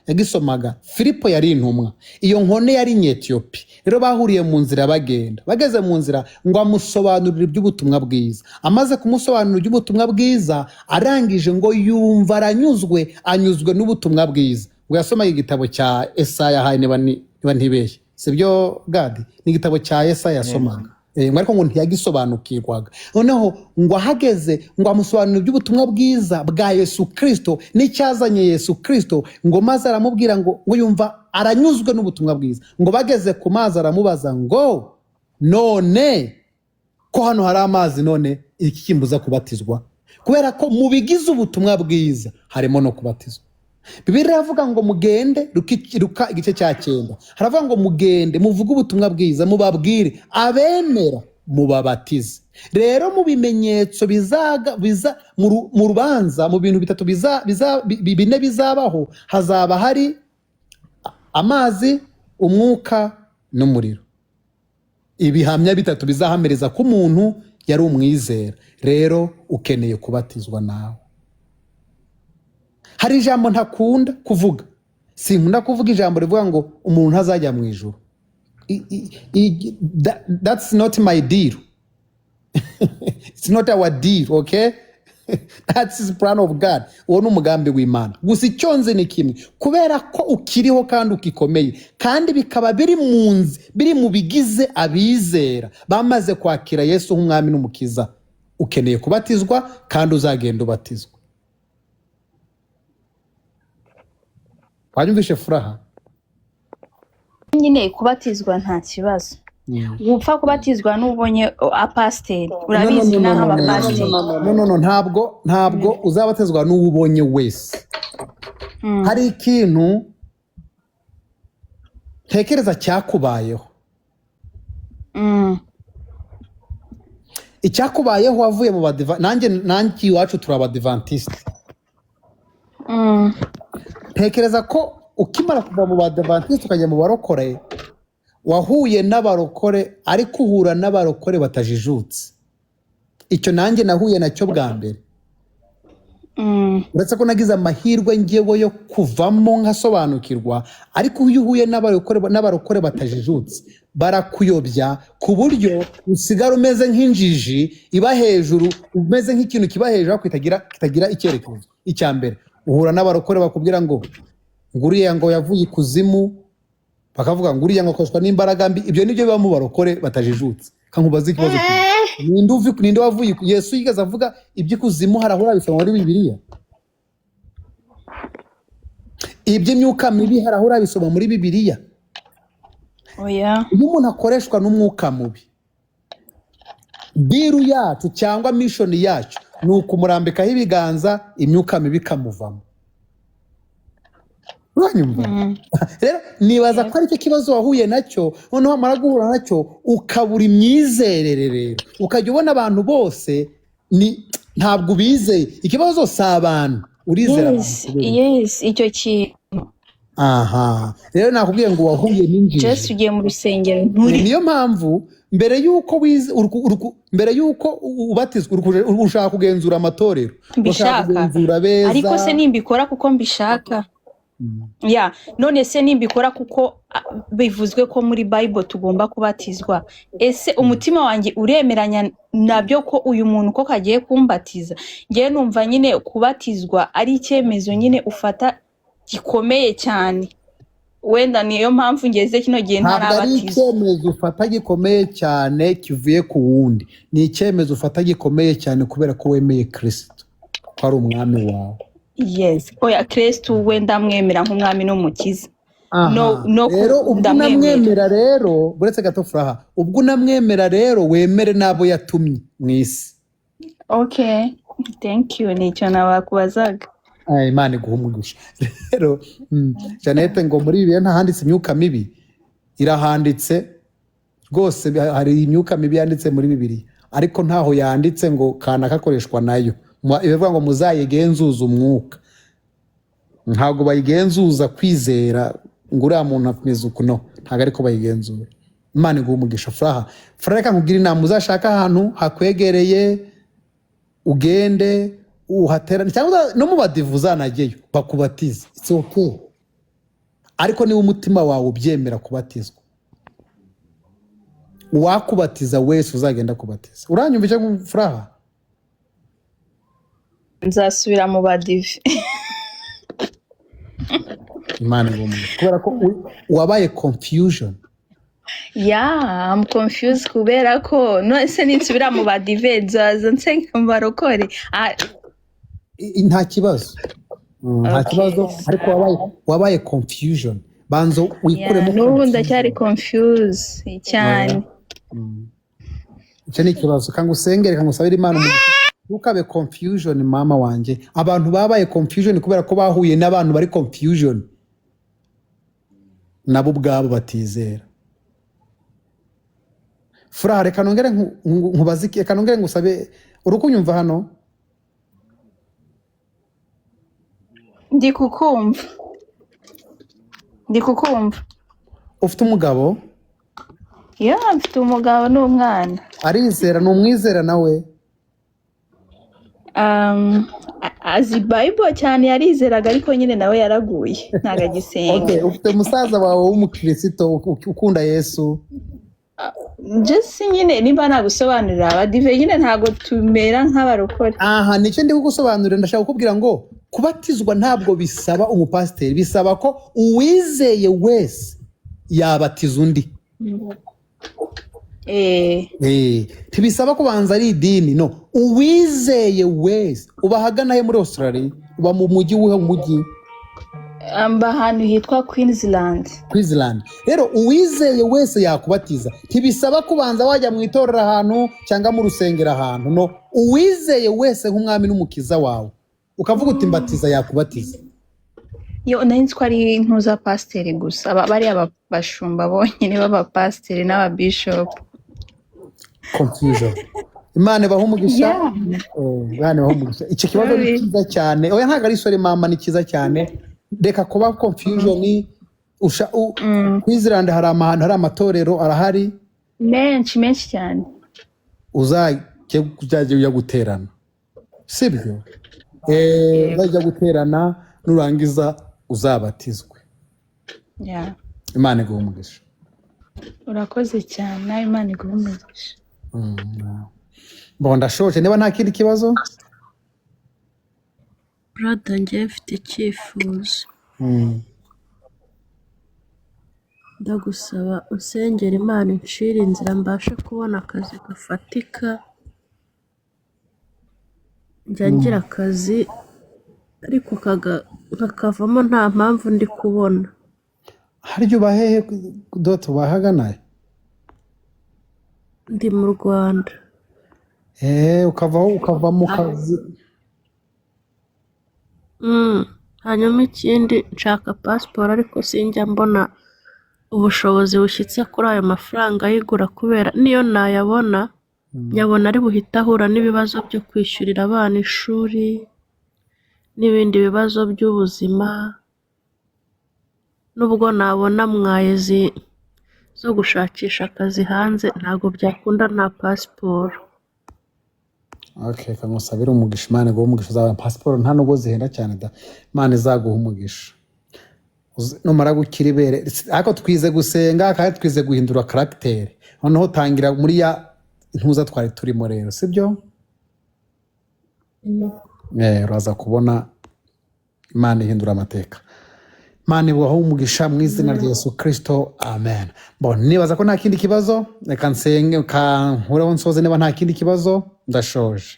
yagisomaga. Filipo yari intumwa, iyo nkone yari Inyetiyopi. Rero bahuriye mu nzira bagenda, bageze mu nzira ngo amusobanurire iby'ubutumwa bwiza. Amaze kumusobanurira iby'ubutumwa bwiza, arangije ngo yumva aranyuzwe, anyuzwe n'ubutumwa bwiza. Ngo yasomaga igitabo cya Esaya hayi, niba ntibeshye, sibyo Gadi? Ni igitabo cya Esaya yasomaga. Ngo ariko ngo ntiyagisobanukirwaga. Noneho ngo ahageze ngo amusobanurire iby'ubutumwa bwiza bwa Yesu Kirisito n'icyazanye Yesu Kirisito, ngo maze aramubwira ngo yumva aranyuzwe n'ubutumwa bwiza. Ngo bageze ku mazi aramubaza ngo none ko hano hari amazi, none iki kimbuza kubatizwa? Kubera ko mu bigize ubutumwa bwiza harimo no kubatizwa. Bibiliya iravuga ngo mugende, Luka igice cya 9, haravuga ngo mugende muvuge ubutumwa bwiza, mubabwire abemera mubabatize. Rero mu bimenyetso bizaga biza mu rubanza, mu bintu bitatu biza, biza, bine bizabaho, hazaba hari amazi, umwuka n'umuriro. Ibihamya bitatu bizahamiriza ko umuntu yari umwizera. Rero ukeneye kubatizwa nawe. Hari ijambo ntakunda kuvuga, sinkunda kuvuga ijambo rivuga ngo umuntu ntazajya mu ijuru. That's not my deal, it's not our deal, okay? That's the plan of God, uwo ni umugambi w'Imana. Gusa icyo nzi ni kimwe: kubera ko ukiriho kandi ukikomeye, kandi bikaba biri mu nzi, biri mu bigize abizera bamaze kwakira Yesu nk'umwami n'umukiza, ukeneye kubatizwa kandi uzagenda ubatizwa. Wanyumvishe, Furaha? Nyine kubatizwa nta kibazo, gupfa kubatizwa n'ubonye apasiteri. No, no. Urabizi. No, no. N'aho No, no, no. abapasiteri. No, no, no, ntabwo uzabatizwa n'uwo ubonye wese. Hari ikintu ntekereza cyakubayeho. Icyakubayeho, wavuye mu badiva, nanjye iwacu turi abadivantisite. Ntekereza ko ukimara kuva mu badivantiste ukajya mu barokore, wahuye n'abarokore, ariko uhura n'abarokore batajijutse. Icyo nanjye nahuye nacyo bwa mbere. Uretse ko nagize amahirwe ngewe yo kuvamo nkasobanukirwa, ariko iyo uhuye n'abarokore batajijutse, barakuyobya ku buryo usigara umeze nk'injiji iba hejuru, umeze nk'ikintu kiba hejuru ariko kitagira icyerekezo. Icya mbere, uhura n'abarokore bakubwira ngo uriya ngo yavuye ikuzimu, bakavuga ngo uriya ngo akoreshwa n'imbaraga mbi. Ibyo nibyo biba mu barokore batajijutse. Kankubaza ikibazo kimwe: ninde wavuye Yesu yigeze avuga iby'ikuzimu? Hari aho urabisoma muri Bibiliya? Iby'imyuka mibi, hari aho urabisoma muri Bibiliya? Oya. Iyo umuntu akoreshwa n'umwuka mubi, deal yacu cyangwa mission yacu ni ukumurambikaho ibiganza, imyuka mibi ikamuvamo. Uranyumva? Rero nibaza ko aricyo kibazo wahuye nacyo. Noneho wamara guhura nacyo ukabura imyizerere, rero ukajya ubona abantu bose ni ntabwo ubizeye. Ikibazo si abantu, urizera abantu Yes. kubera iki? Yes, icyo kintu. Aha rero nakubwiye ngo wahuye n'injiji. Just ugiye mu rusengero nturi Niyo mpamvu mbere y'uko wize mbere y'uko ubatizwa, ushaka kugenzura amatorero, ushaka Mbishaka. kugenzura abeza. Ariko se nimbikora kuko mbishaka, ya none se nimbikora kuko Bivuzwe ko muri Bible tugomba kubatizwa. Ese umutima wanjye uremeranya nabyo ko uyu muntu ko kagiye kumbatiza? Ngewe numva nyine kubatizwa ari icyemezo nyine ufata gikomeye cyane. Wenda niyo mpamvu ngeze kino gihe Ntabwo ari ntarabatizwa. icyemezo ufata gikomeye cyane kivuye ku wundi, ni icyemezo ufata gikomeye cyane kubera ko wemeye Kirisito ko ari umwami wawe. Yes, oya, Kristo we ndamwemera nk'umwami n'umukiza. No. Aha. No. Rero ubwo Ndamwemera. unamwemera rero, uretse gato Furaha, ubwo unamwemera rero, wemere n'abo yatumye mu isi. Okay, thank you, nicyo nabakubazaga. Ay, Imana iguha umugisha. Rero Jeannette ngo muri Bibiliya ntahanditse imyuka mibi. Irahanditse rwose, hari imyuka mibi yanditse muri Bibiliya, ariko ntaho yanditse ngo kanaka akoreshwa nayo. Ibivuga ngo muzayigenzuze umwuka, ntabwo bayigenzuza kwizera ngo uriya muntu ameze uku. No, ntabwo ariko bayigenzura. Imana iguha umugisha, Furaha. Furaha, reka nkubwire inama: uzashaka ahantu hakwegereye, ugende uhaterane, cyangwa no mu badivu uzanajyeyo bakubatize, it's okay. Ariko niba umutima wawe ubyemera kubatizwa, uwakubatiza wese uzagenda kubatiza. Uranyumva icyo, Furaha? Nzasubira mu badive. Imana iguha umugisha, kubera ko wabaye confusion. Yeah, I'm confused kubera ko none se ninsubira mu badive nzaza nsenga mu barokore? Ah. Nta kibazo. Nta kibazo, ariko wabaye confusion, banza wikuremo N'ubu confusion. Ndacyari confused cyane. Icyo ni ikibazo. Kanga usengere, kanga usabire Imana umugisha, ntukabe confusion, mama wanjye. Abantu babaye confusion kubera ko bahuye n'abantu bari confusion, nabo ubwabo batizera. Furaha, reka nongere nkubaze reka nongere ngusabe. Uri kunyumva hano? Ndi kukumva, ndi kukumva. Ufite umugabo? Yeah, mfite umugabo n'umwana. Arizera? Ni umwizera nawe? Azi Bible cyane, yarizeraga, ariko nyine nawe yaraguye, ntabwo agisenga. Okay, ufite musaza wawe w'umukristo ukunda Yesu? Just nyine nimba nagusobanurira, abadive nyine ntabwo tumera nk'abarokore. Aha nicyo ndi kugusobanurira. Ndashaka kukubwira ngo kubatizwa ntabwo bisaba umupasiteri, bisaba ko uwizeye wese yabatiza undi. Ntibisaba kubanza ari idini, no, uwizeye wese. Uba ahagana he muri Australia? Uba mu mujyi wuhe mujyi? Mba ahantu hitwa Queensland. Queensland. Rero uwizeye wese yakubatiza, ntibisaba kubanza wajya mu itorero ahantu cyangwa mu rusengero ahantu. No, uwizeye wese nk'umwami n'umukiza wawe, ukavuga uti "Mbatiza", yakubatiza. Yo, nari nzi ko ari intuza pasiteri gusa, bariya bashumba bonyine b'abapasiteri n'ababishopu. Confusion. Imana ibahe umugisha. Imana ibahe umugisha. Icyo kibazo ni Sorry. cyiza cyane. Oya, ntabwo ari sorry mama, ni cyiza cyane. Reka kuba confusion. Queensland hari ahantu hari amatorero arahari. Menshi, menshi cyane. Uzajye ujya guterana, sibyo? Uzajya guterana, nurangiza uzabatizwe. Yeah. Imana iguhe umugisha. Urakoze cyane nawe, Imana iguhe umugisha. Bon, ndashoje niba nta kindi kibazo. Brother, njyewe mfite icyifuzo. Ndagusaba unsengere Imana incire inzira mbashe kubona akazi gafatika. Njya ngira akazi ariko kakavamo nta mpamvu ndi kubona. Harya uba hehe dot? Ubahagana? Ndi mu Rwanda. Ukavaho, ukava mu kazi. Hanyuma ikindi, nshaka pasiporo ariko sinjya mbona ubushobozi bushyitse kuri ayo mafaranga ayigura, kubera niyo nayabona nyabona ari buhite ahura n'ibibazo byo kwishyurira abana ishuri n'ibindi bibazo by'ubuzima. Nubwo nabona moyens zo gushakisha akazi hanze, ntabwo byakunda nta pasiporo. Okay, kamusabire umugisha. Imana iguhe umugisha, uzabona pasiporo, nta nubwo zihenda cyane da. Imana izaguha umugisha. Numara gukira ibere, ariko twize gusenga kandi twize guhindura karagiteri, noneho tangira muri ya ntuza twari turimo rero, sibyo? Uraza kubona Imana ihindura amateka. Imana ibahe umugisha mu izina rya Yesu Kristo, amen. Bon, nibaza ko nta kindi kibazo, reka nsenge kankureho nsoze. Niba nta kindi kibazo ndashoje.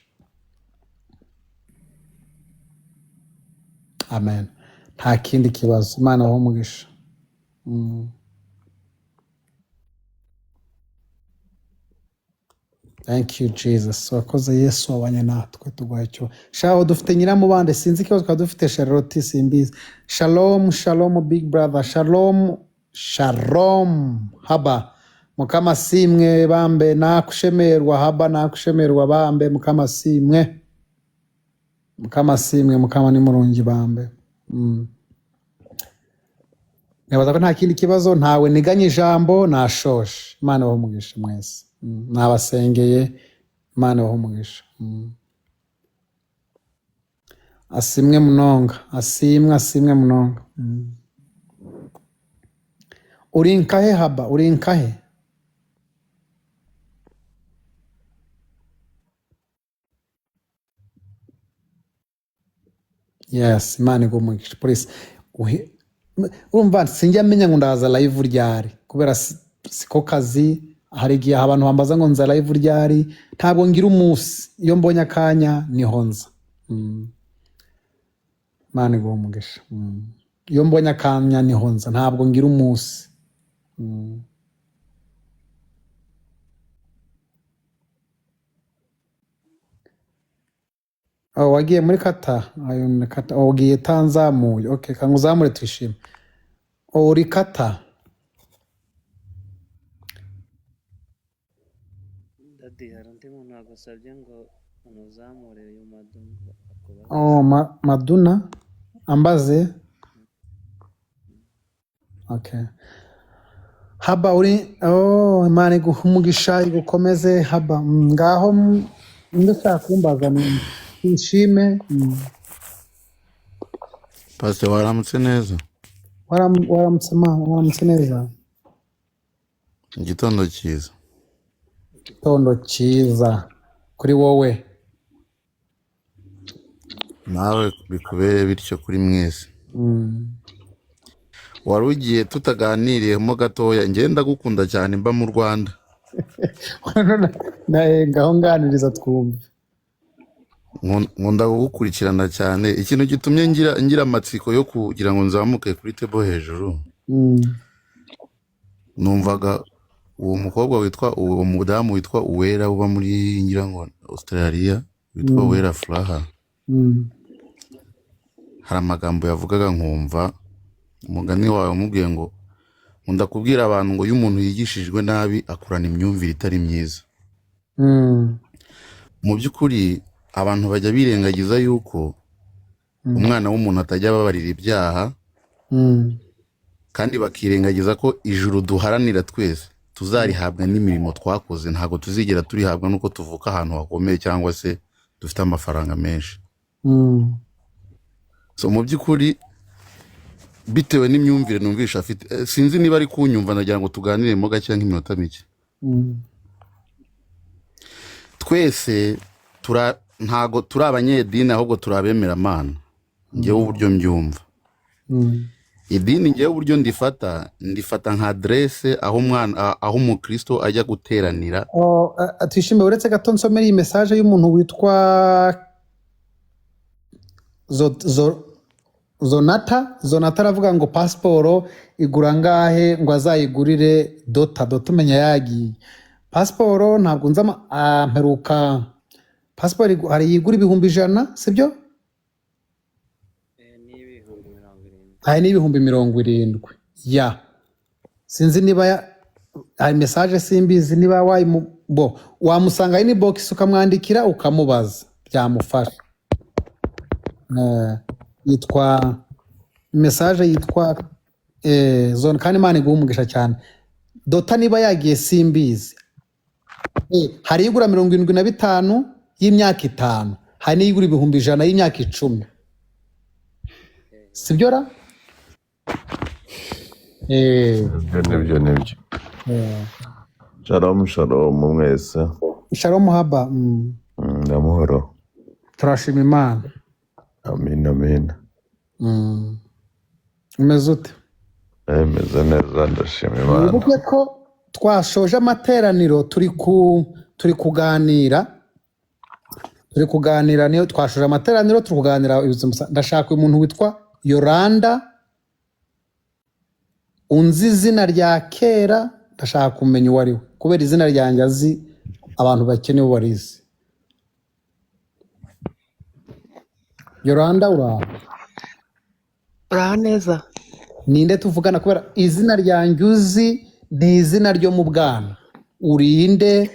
Amen. Nta kindi kibazo, Imana ibahe umugisha. Thank you Jesus. Wakoze Yesu wabanye natwe, tuguha icyo. Shaho dufite nyiramubande, sinzi ikibazo twaba dufite. Charlotte simbizi. Shalom, shalom big brother. Shalom, shalom haba. Mukama simwe bambe nakushemerwa haba nakushemerwa bambe mukama simwe. Mukama simwe, mukama ni murungi bambe. Nibaza ko nta kindi kibazo, ntawe niganye ijambo, nashoje. Imana ibahe umugisha mwese. Nabasengeye, Imana ibahe umugisha. Asimwe munonga, asimwe, asimwe munonga. Uri nkahe haba, uri nkahe? Yes, Imana iguhe umugisha. Polisi, urumva sinjya menya ngo ndaza live ryari kubera siko kazi. Hari igihe abantu bambaza ngo nza live ryari, ntabwo ngira umunsi, iyo mbonye akanya niho nza. Imana iguhe umugisha. Iyo mbonye akanya niho nza, ntabwo ngira umunsi. Oh, wagiye muri kata? Ayo ni kata. Oh, ugiye tanzamuye. Okay, kanguzamure twishime. Oh, uri kata. Dadi, hari undi muntu wagusabye ngo umuzamure uyu madungu akubaze. Oh, Maduna ambaze. Okay. Haba uri, oh, Imana iguhe umugisha igukomeze haba. Ngaho ndashaka kumbaza ni twishime. Pastor, waramutse neza. Waramutse ma, waramutse neza. Igitondo cyiza. Igitondo cyiza kuri wowe. Nawe bikubere bityo kuri mwese. Wari ugiye tutaganiriyemo gatoya, njye ndagukunda cyane mba mu Rwanda. Nae ngaho nganiriza twumve. Nkunda kugukurikirana cyane. Ikintu gitumye ngira amatsiko yo kugira ngo nzamuke kuri table hejuru. Numvaga uwo mukobwa witwa, uwo mudamu witwa Uwera uba muri ngira ngo Australia, witwa Uwera Furaha. Hari amagambo yavugaga nkumva umugani wawe umubwiye ngo nkunda kubwira abantu ngo iyo umuntu yigishijwe nabi akurana imyumvire itari myiza. Mu by'ukuri abantu bajya birengagiza yuko umwana w'umuntu atajya ababarira ibyaha, kandi bakirengagiza ko ijuru duharanira twese tuzarihabwa n'imirimo twakoze, ntabwo tuzigera turihabwa nuko tuvuka ahantu hakomeye cyangwa se dufite amafaranga menshi. So mu by'ukuri bitewe n'imyumvire numvisha afite, sinzi niba ari kunyumva, nagira ngo tuganire mo gake nk'iminota mike. Twese ntago turi abanyedini, ahubwo turi abemeramana. Njyewe uburyo mbyumva, idini njyewe uburyo ndifata nka adresse aho umwana, aho umukristo ajya guteranira. Oh, twishime uretse gato nsomere iyi message y'umuntu witwa Zonata. Zonata aravuga ngo pasiporo igura ngahe ngo azayigurire Dota. Dota umenya yagiye. Pasiporo ntabwo nzi mperuka pasiporo hari iyigura 100,000, sibyo? Ni 70,000. Hari n'70,000. Ya. Sinzi niba hari message, simbizi niba bo wamusanga inbox ukamwandikira ukamubaza byamufasha. Yitwa message yitwa zone, kandi Imana iguhe umugisha cyane. Dota niba yagiye simbizi. Hari igura 75 y'imyaka 5, hari n'igura 100,000 y'imyaka 10. Sibyo ra? Nibyo, nibyo, nibyo. Shalom, shalom mwese. Shalom haba. Amahoro. Turashima Imana. Amin, amin. Umeze ute? Meze neza, ndashima Imana. Wibuke ko twashoje amateraniro, turi kuganira niyo twashoje amateraniro, turi kuganira ubuzima. Ndashaka uyu muntu witwa Yoranda unzi izina rya kera, ndashaka kumenya uwo ari we kubera izina ryanjye azi, abantu bakeneye uwo barizi. Yoranda, uraho? Uraho neza. Ninde tuvugana? Kubera izina ryanjye uzi ni izina ryo mu bwana, urinde?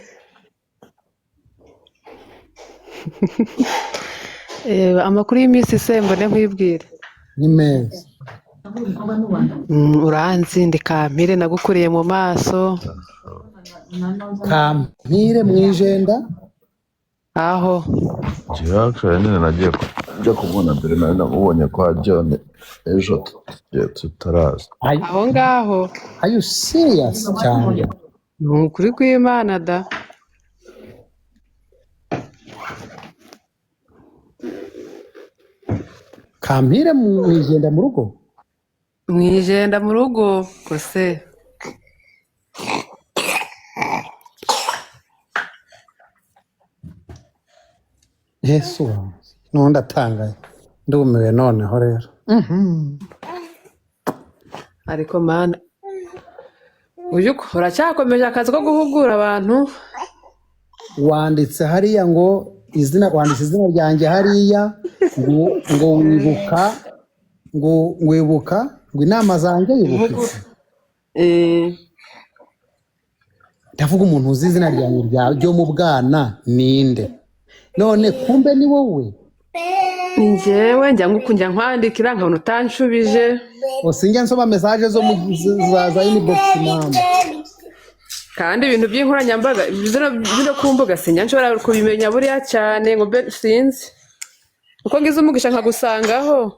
Amakuru y'iminsi se, mbone nkwibwire? Ni meza. Uranzi, ndi Kampire, nagukuriye mu maso. Kampire mu Ijenda? Aho. Njyewe actually nyine nagiye njya kumubona mbere, nari namubonye kwa John ejo tugiye tutaraza. Aho ngaho. Are you serious cyane? Ni ukuri kw'Imana da. Kampire mu Ijenda mu rugo? Mu Ijenda mu rugo kose. Yesu wanjye, n'ubundi atangaye, ndumiwe noneho rero. Ariko Mana, uyu uracyakomeje akazi ko guhugura abantu? Wanditse hariya ngo izina, wanditse izina ryanjye hariya ngo wibuka, ngo wibuka ngo inama zanjye, wibuka iki? Ndavuga umuntu uzi izina ryanjye ryo mu bwana ninde? None kumbe ni wowe. Ni njyewe, njya nkwandikira nkabona utanshubije. Sinjya nsoma message zo mu za inbox, mama. Kandi ibintu by'inkoranyambaga bino ku mbuga sinjya nshobora kubimenya buriya cyane, ngo mbe sinzi uko ngize umugisha nkagusangaho.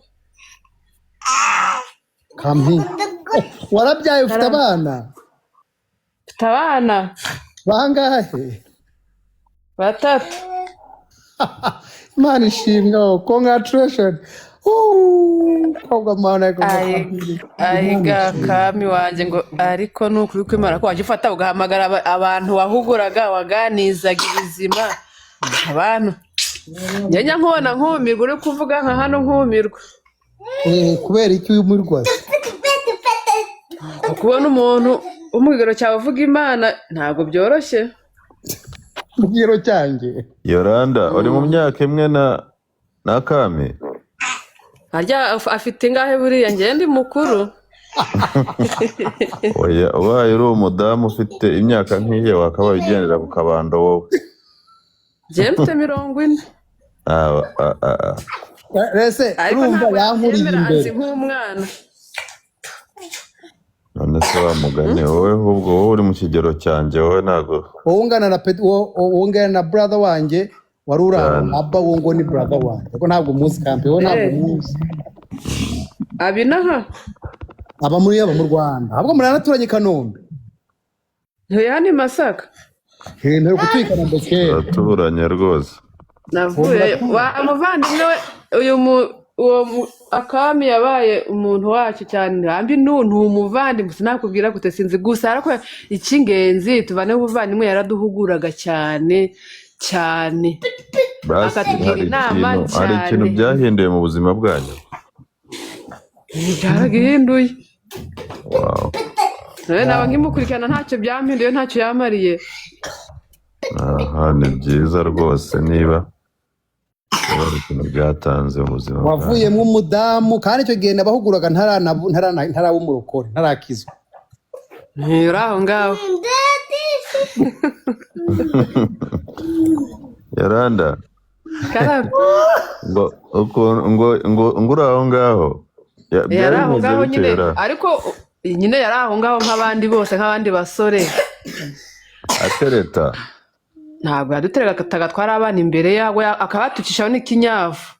Kampi, warabyaye? Ufite abana? Mfite abana. Bangahe? Batatu. Imana ishimwe, oh, congratulations. Kobwa mana. Ayiga kami wanjye ngo ariko ni ukuri kw'Imana ko wajya ufata ugahamagara abantu wahuguraga, waganizaga ibizima, abantu njya nkubona nkumirwa, uri kuvuga nka hano nkumirwa. Kubera iki uyumirwa se? Kubona umuntu wo mu kigero cyawe uvuga Imana ntabwo byoroshye. Mu kigero cyanjye? Yoranda, uri mu myaka imwe na Kami? Harya afite ingahe buriya? Njye ndi mukuru. Oya, ubaye uri umudamu ufite imyaka nk'iye wakabaye ugendera ku kabando wowe. Njye mfite 40. Ah, ah, ah, ah. Rese Ariko urumva ntabwo yankuriye yabyemera, imbere. anzi nk'umwana. None se wa mugani wowe, ahubwo wowe uri mu kigero cyanjye, wowe ntabwo Wowe ungana na wowe ungana na brother wanjye wari uri aho. Cyane. Aba wo ngo ni brother wanjye, ariko ntabwo muzi. Kampe wowe ntabwo muzi. Abinaha? Aba mu Rwanda, ahubwo muranaturanye i Kanombe. Ntuye hano i Masaka. Mperuka utuye i Kanombe kera. Turaturanye rwose. Navuye wa muvandimwe we, uyu mu uwo akami yabaye umuntu wacu cyane, rambi nu ni umuvandimwe, sinakubwira gute, sinzi gusa, ariko icy'ingenzi tuvane ubuvandimwe, yaraduhuguraga cyane cyane. Basi Akatugira hari inama ikintu, hari ikintu cyane. byahinduye mu buzima bwanyu? Byaragihinduye. Wow. Nawe naba nkimukurikirana, ntacyo byampinduye, ntacyo yamariye. Aha ni byiza rwose niba hari ikintu byatanze mu buzima bwanyu. Wavuyemo umudamu, kandi icyo gihe nabahuguraga ntaraba umurokore, ntarakizwa. Nturi aho ngaho. Yaranda. Karame. Ngo ukuntu ngo uri aho ngaho. Yari Byari aho bimeze ngaho bite, nyine. Yora? Ariko nyine yari aho ngaho nk'abandi bose, nk'abandi basore. Atereta? Ntabwo yaduterega, twari abana imbere yawe, akabatukishaho n'ikinyafu.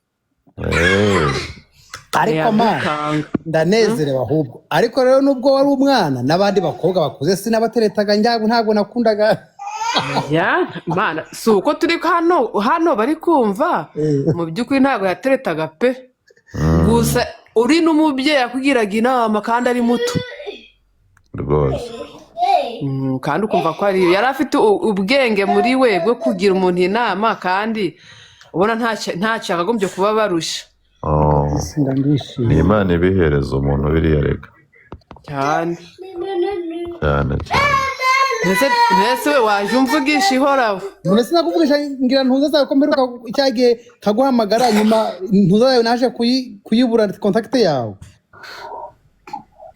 Ariko ma Ntiyadukanga. Ndanezerewe ahubwo. Ariko rero nubwo wari umwana n'abandi bakobwa bakuze sinabateretaga, njyago ntabwo nakundaga. Ya mana, si uko turi hano hano bari kumva, mu by'ukuri ntabwo yateretaga pe. Gusa uri n'umubyeyi yakugiraga inama kandi ari muto. Rwose. Kandi ukumva ko ari yari afite ubwenge muri we bwo kugira umuntu inama, kandi ubona ntacyo yakagombye kuba barusha. Oh. Ndishimye. Ni Imana ibihereza umuntu biriya reka. Cyane. Cyane cyane. Mbese we waje umvugisha ihoraho? None sinakuvugisha ngira ntuza zawe ko mperuka cya gihe nkaguhamagara, nyuma ntuza yawe naje kuyibura contact yawe.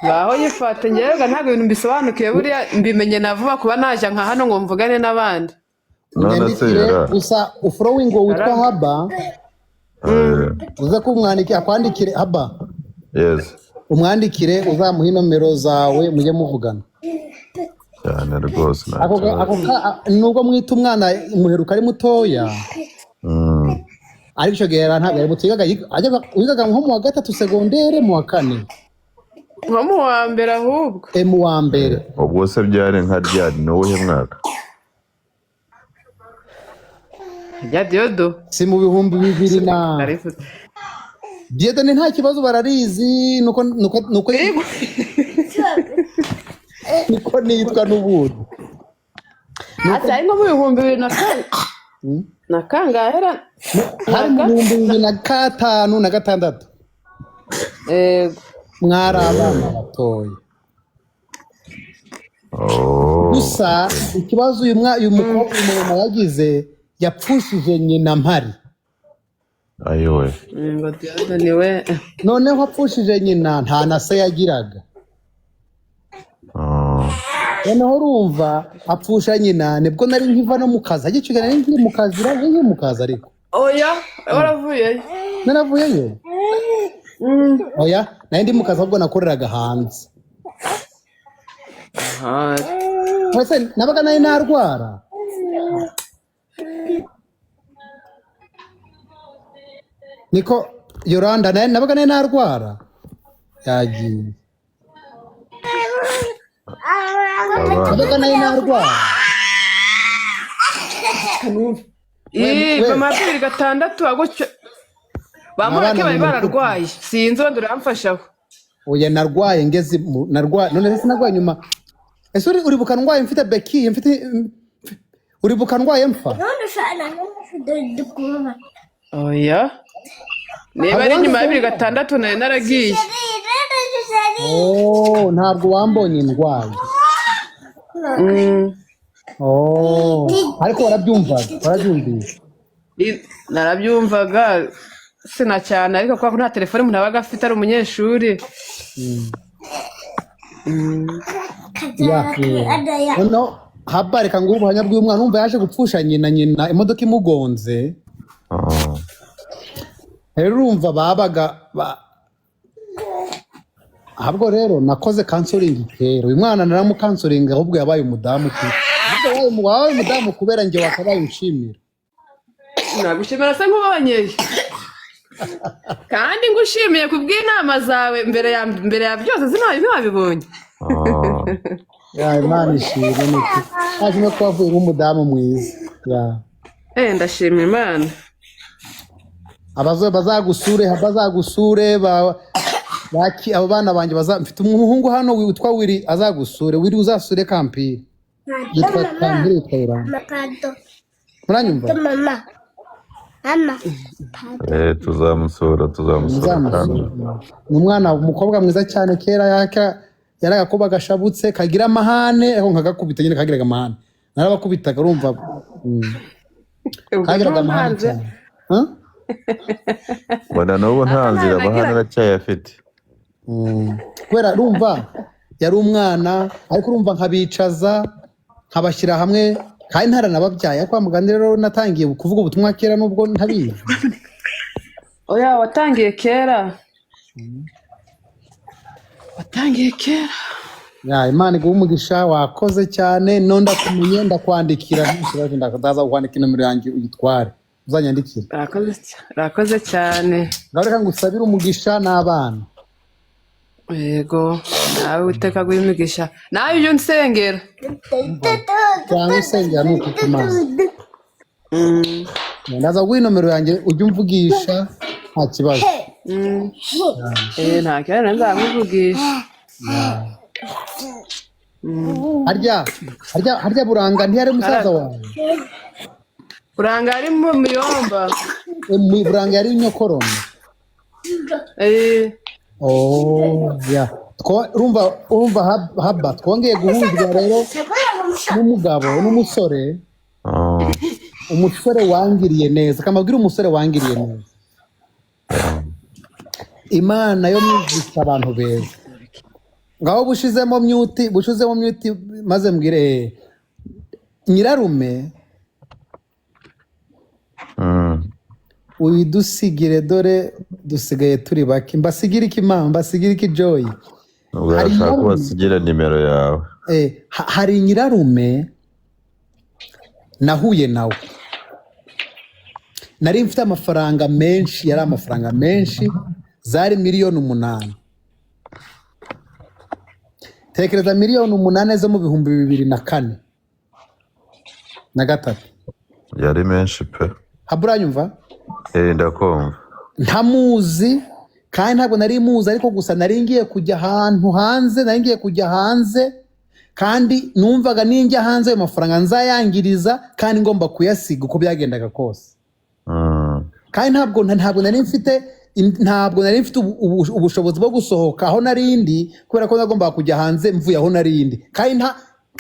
Ngaho yifate, njyewe ntabwo ibintu mbisobanukiwe, buriya mbimenye na vuba kuba najya nka hano ngo mvugane n'abandi. None se Unyandikire. Yora. Gusa ufollowing uwo witwa Haba, uze kumwandikira, akwandikire Haba. Yes. Umwandikire, uzamuhe inomero zawe mujye muvugana. Cyane rwose, nta Ako kibazo. Nubwo mwita umwana, muheruka ari mutoya, ariko icyo gihe ntabwo yari muto, wigaga nko mu wa gatatu segondere, mu wa kane. Nko mu wa mbere ahubwo. Mu wa mbere. Ubwo se byari nka ryari, ni uwuhe mwaka? Ya Diyodo. Si mu 2000 na Narivuze. Dieudonné, nta kibazo, bararizi nuko niko nitwa n'ubundi. Ati ari nko mu 2000 na kane na kangahe ra? Hari mu 2005 na 6. Yego. Mwari abana batoya. Oh. Gusa ikibazo uyu mukobwa, uyu mama yagize, yapfushije nyina mpari. Ayiwe. Ngo Diyodo niwe. Noneho apfushije nyina, nta na se yagiraga. Oh. Noneho urumva apfusha nyina nibwo nari nkiva no mu kazi, agiye nari nkiri mu kazi, nari nkiri mu kazi ariko. Oya, waravuyeyo. Naravuyeyo? Oya, nari ndi mu kazi ahubwo nakoreraga hanze. Aha. Ese nabaga nari narwara? Niko Yoranda, nabaga nari narwara, yagiye. Abana. Nabaga nari narwara. Ii, We. mama 2006 agutyo bamureke. Abana Bari ni bararwaye, sinzi wenda uramfashaho. Oya, narwaye ngeze narwaye, none se sinarwaye nyuma? Ese uribuka ndwaye mfite bekiye mfite, uribuka ndwaye mpfa? Oya, niba ari nyuma ya 2006 nari naragiye. Oh, ntabwo wambonye ndwaye. Oh, ariko warabyumvaga, warabyumvise? Narabyumvaga sina cyane, ariko kubera ko nta telefone umuntu abaga afite ari umunyeshuri. Ya, noneho Haba, reka nguhe ubuhamya bw'uyu mwana. Wumva yaje gupfusha nyina imodoka imugonze. Oh. Rero urumva babaga ahubwo rero nakoze counseling kera, uyu mwana naramucounseling, ahubwo yabaye umudamu ahubwo wabaye umudamu kubera njye, wakabaye unshimira. Nagushimira se nkubonye, kandi ngushimiye ku bw'inama zawe mbere ya byose, sinabi ntiwabibonye. Oh. Ya, Imana ishimwe, niki hashimwe ko wavuye nk'umudamu mwiza, ya. Ndashima Imana. Abazo bazagusure abo bana banjye baza, mfite umuhungu hano witwa Wiri, azagusure. Wiri, uzasure Kampire, yitwa Kampire, yitwa Yolanda, muranyumva? Tuzamusura, tuzamusura kandi. Muzamusure, ni umwana umukobwa mwiza cyane. Kera yaka yari agakuba gashabutse kagira amahane, ariko nkagakubita nyine, kagiraga amahane, narabakubitaga urumva. Ubwo Kagiraga amahane ntubanze. cyane. Huh? Mbona n'ubu nta Aka nzira ntayo amahane nagiraga. aracyayafite. Kubera urumva yari umwana, ariko urumva nkabicaza nkabashyira hamwe kandi ntaranababyaye. Ariko wa mugani rero natangiye kuvuga ubutumwa kera nubwo ntabizi. Oya, watangiye kera, watangiye kera. Ya, Imana iguhe umugisha, wakoze cyane. No ndakumenye, ndakwandikira nta kibazo, ndaza kukwandika inomero yanjye uyitware. Uzanyandikire. Urakoze cyane. Ngaho reka ngusabire umugisha n'abana. Yego, nawe Uwiteka aguhe imigisha, nawe ujye unsengera. Cyangwa usengera ni uku Imana. Ndaza guha inomero yanjye, ujye umvugisha nta kibazo. Nta kibazo, nzamuvugisha. Harya Buranga ntiyari musaza wawe? Buranga ari mu miyomba. Buranga yari nyokorome. Oh, yeah. Urumva haba twongeye guhuzwa rero n'umugabo n'umusore. Umusore wangiriye neza, kamabwira umusore wangiriye neza. Imana yo mwigisha abantu beza. Ngaho bushizemo myuti maze mbwire nyirarume. Uyidusigire, dore dusigaye turi bake. Mbasigire iki mama? Mbasigire iki, Joy? Ubwo Hari yashaka ko nyirarume. basigira nimero yawe. Hari nyirarume nahuye nawe, nari mfite amafaranga menshi, yari amafaranga menshi, zari miliyoni 8. Tekereza miliyoni 8 zo mu 2004 na gatatu. Yari menshi pe. Haburanyumva? Eh, ndakumva. Ntamuzi kandi ntabwo nari muzi, ariko gusa nari ngiye kujya ahantu hanze, nari ngiye kujya hanze, kandi numvaga ninjya hanze ayo mafaranga nzayangiriza, kandi ngomba kuyasiga uko byagendaga kose. Kandi ntabwo nari mfite ubushobozi bwo gusohoka aho nari ndi, kubera ko nagombaga kujya hanze mvuye aho nari ndi, kandi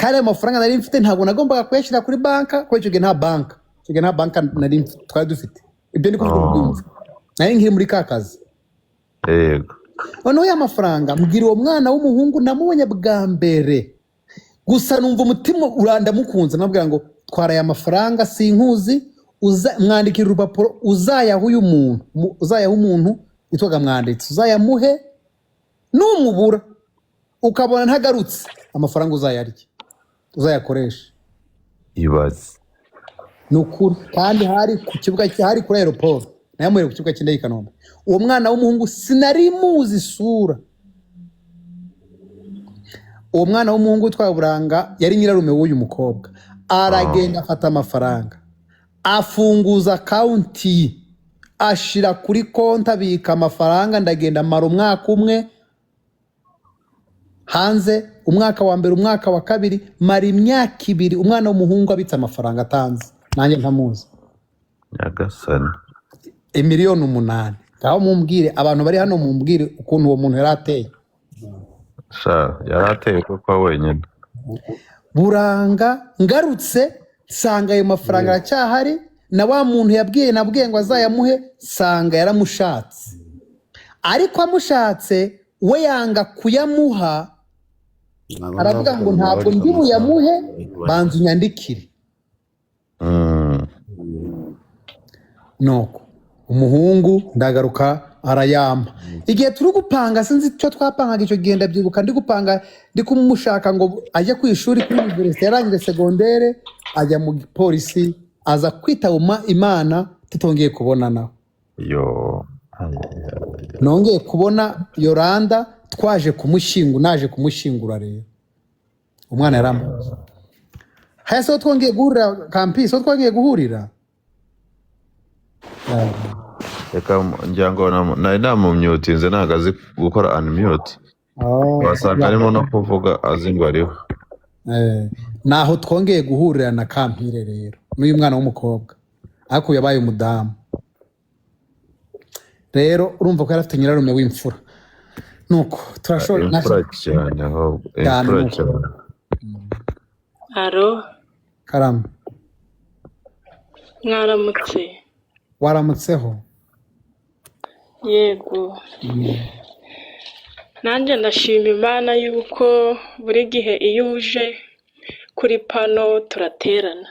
ayo mafaranga nari mfite ntabwo nagombaga kuyashyira kuri banka, kubera icyo gihe nta banka, icyo gihe nta banka nari twari dufite. Ibyo ndi kuvuga ubyumva, nari nkiri muri ka kazi. Noneho ya mafaranga mbwira uwo mwana w'umuhungu namubonye bwa mbere gusa, numva umutima urandamukunze, namubwira ngo twara aya mafaranga, sinkuzi, mwandikira urupapuro, uzayaha uyu muntu, uzayaha umuntu witwaga Mwanditsi, uzayamuhe, numubura ukabona ntagarutse, amafaranga uzayarya, uzayakoresha. Ibaze. Ni ukuri. Kandi hari ku kibuga, hari kuri aéroport, nayamuhere ku kibuga cy'indege i Kanombe. Uwo mwana w'umuhungu sinari muzi isura. Uwo mwana w'umuhungu witwa Buranga yari nyirarume w'uyu mukobwa. Aragenda afata amafaranga, afunguza account, ashira kuri konti, abika amafaranga. Ndagenda mara umwaka umwe hanze, umwaka wa mbere, umwaka wa kabiri, mara imyaka 2 umwana w'umuhungu abitse amafaranga atanze, nanjye ntamuzi. Nyagasani. Miliyoni 8. Ngaho mumbwire, abantu bari hano, mumbwire ukuntu uwo muntu yari ateye. Sha, yari ateye kuko wenyine. Buranga ngarutse nsanga ayo mafaranga aracyahari, na wa muntu yabwiye, nabwiye ngo azayamuhe, nsanga yaramushatse, ariko amushatse we yanga kuyamuha. Ntabwo Aravuga ngo ndavuga ntabwo ndi buyamuhe, banza unyandikire. Nuko umuhungu ndagaruka arayampa. Igihe turi gupanga, sinzi icyo twapangaga icyo gihe, ndabyibuka ndi gupanga, ndi kumushaka ngo ajye ku ishuri kuri université. Yarangije secondaire ajya mu gipolisi, aza kwitaba Imana tutongeye kubonana. Yo. Nongeye kubona Yoranda twaje kumushyingura, naje kumushyingura rero umwana yaramuze. Haya, so twongeye guhurira campus, so twongeye guhurira. Reka, ngira ngo nari namumyutinze, ntabwo azi gukora unmute. Oh, wasanga arimo no kuvuga azi ngo ariho. Naho twongeye guhurira na Kampire rero n'uyu mwana w'umukobwa, ariko yabaye umudamu rero. Urumva ko yari afite nyirarume w'imfura, nuko turashobora Imfura cyane ahubwo. Cyane. Imfura Nuko. cyane. Alo? Karame. Mwaramutse. Waramutseho. Yego. Nanjye ndashima Imana yuko buri gihe iyo uje kuri pano turaterana.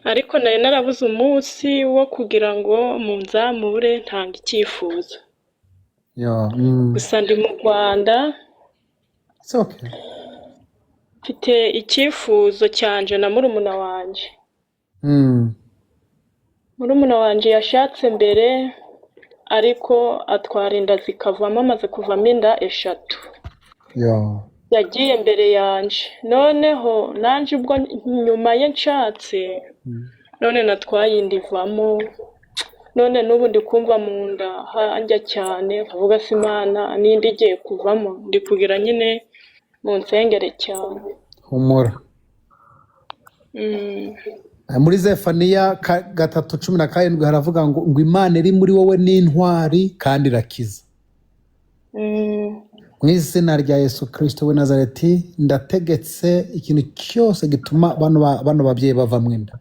Ariko nari narabuze umunsi wo kugira ngo munzamure ntanga icyifuzo. Yo. Gusa ndi mu Rwanda. It's okay. Mfite icyifuzo cyanje na murumuna wanjye. Murumuna wanjye yashatse mbere, ariko atwara inda zikavamo, amaze kuvamo inda 3. Yo. Yagiye mbere yanje, noneho nanje ubwo nyuma ye nshatse, none natwaye inda ivamo, none n'ubu ndi kumva mu nda hanjya cyane, nkavuga se Imana n'indi igiye kuvamo, ndi kugira nyine mu nsengere cyane. Humura. Muri Zefaniya 3:17 haravuga ngo Imana iri muri wowe ni intwari kandi irakiza. Mu izina rya Yesu Kristo w'i Nazareti, ndategetse ikintu cyose gituma bano babyeyi bavamo inda.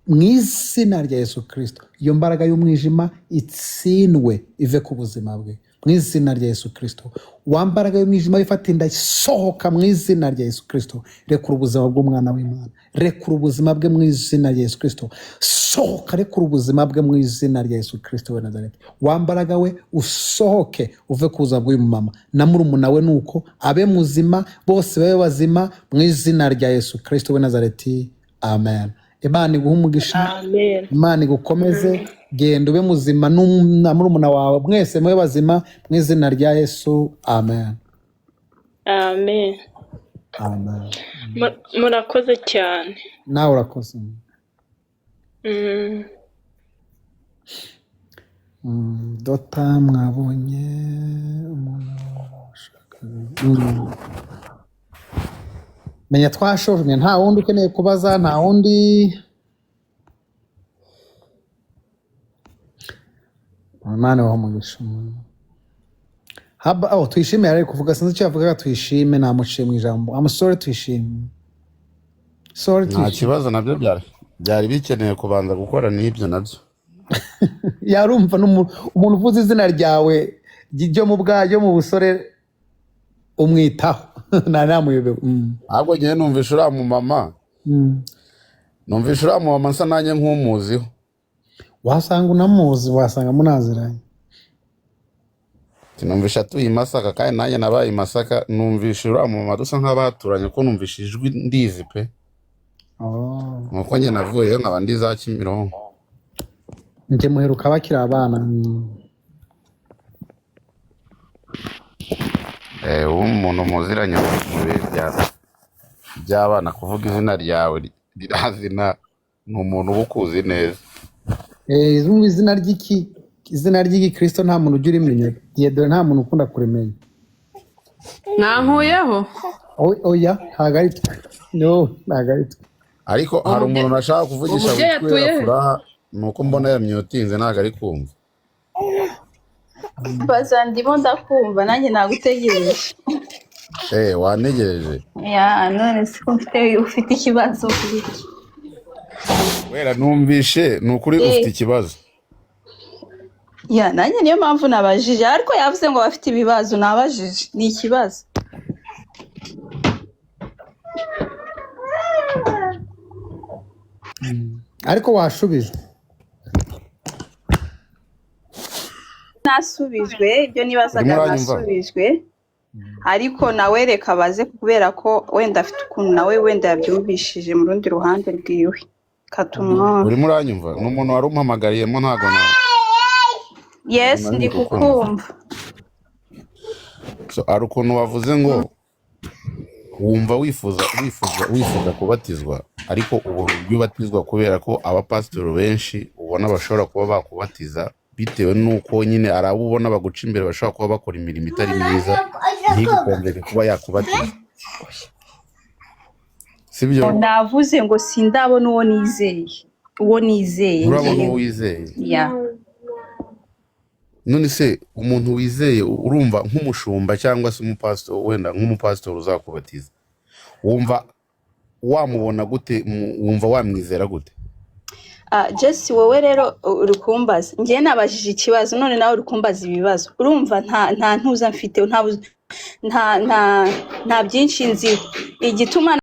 Mu izina rya Yesu Kristo, iyo mbaraga y'umwijima itsindwe ive ku buzima bwe. Mu izina rya Yesu Kristo, wa mbaraga y'umwijima wifata inda, sohoka mu izina rya Yesu Kristo. Rekura ubuzima bw'umwana w'Imana, rekura ubuzima bwe mu izina rya Yesu Kristo. Sohoka, rekura ubuzima bwe mu izina rya Yesu Kristo we Nazareti. Wa mbaraga we, usohoke uve ku buzima bw'uyu mama na murumuna we, nuko abe muzima, bose babe bazima mu izina rya Yesu Kristo we Nazareti, amen. Imana iguhe umugisha. Amen. Imana igukomeze, genda ube muzima na murumuna wawe, mwese mube bazima mu izina rya Yesu, amen. Amen. Amen. Murakoze cyane. Nawe urakoze. Dota mwabonye umuntu washakaga. Menya twashojwe, nta wundi ukeneye kubaza, nta wundi. Imana ibahe umugisha. Haba, oh, Tuyishime yari ari kuvuga, sinzi icyo yavugaga. Tuyishime namuciye mu ijambo. I'm sorry Tuyishime. Sorry Nta Tuyishime. kibazo, nabyo byari bikeneye kubanza gukora n'ibyo nabyo. Yarumva umuntu uvuze izina ryawe ryo mu bwayo mu busore umwitaho. Nta namuyobewe. Ahubwo ngewe numvisha uriya mumama. Numvisha uriya mumama nsa nanjye nk'umuziho. Wasanga unamuzi, wasanga munaziranye. Numvisha atuye i Masaka kandi nanjye nabaye i Masaka, numvisha uriya mumama dusa nk'abaturanye, ko numvisha ijwi ndizi pe. Nuko njye navuyeyo nkaba ndi za Kimironko. Njye muheruka bakiri abana. Ubu umuntu muziranye mu bihe by'abana, kuvuga izina ryawe rirazina, ni umuntu uba ukuzi neza. Izina ry'iki, izina ry'igikristo nta muntu ujya urimenya. Dieudonné nta muntu ukunda kurimenya. Mwankuyeho? Oya, ntabwo ari twe. No, ntabwo ari twe. Ariko hari umuntu nashaka kuvugisha Umubyeyi witwa atuye he? Furaha, ni uko mbona yamyutinze ntabwo ari kumva. Baza, ndimo ndakumva, nanjye nagutegereje. Wantegereje? Ya, none se ko ufite ikibazo kuri iki? Wera numvishe ni ukuri ufite ikibazo. Ya, nanjye niyo mpamvu nabajije, ariko yavuze ngo bafite ibibazo, nabajije ni ikibazo. Ariko washubijwe. Nasubijwe ibyo nibazaga, Urimo uranyumva? nasubijwe, ariko nawe reka baze, kubera ko wenda afite ukuntu nawe wenda yabyumvishije mu rundi ruhande rwiwe, katumwumve. Urimo uranyumva? Ni umuntu wari umpamagariyemo, ntabwo na Yes, nari ndi kukumva. kukumva. So, hari ukuntu wavuze ngo wumva wifuza kubatizwa, ariko ubu buryo ubatizwa kubera ko abapasitori benshi ubona bashobora kuba bakubatiza bitewe n'uko nyine ari abo ubona baguca imbere bashobora kuba bakora imirimo itari myiza, ntigukombere kuba yakubatiza, sibyo? Navuze ngo sindabona uwo nizeye, uwo nizeye Nturabona njyewe. uwo wizeye? Ya. None se umuntu wizeye, urumva nk'umushumba cyangwa se umupasitori, wenda nk'umupasitori uzakubatiza, wumva wamubona gute? Wumva wamwizera gute? Jesse, wowe rero uri kumbaza, njyewe nabajije ikibazo, none nawe uri kumbaza ibibazo. Urumva nta ntuza mfite, nta nta nta nta byinshi nzi igituma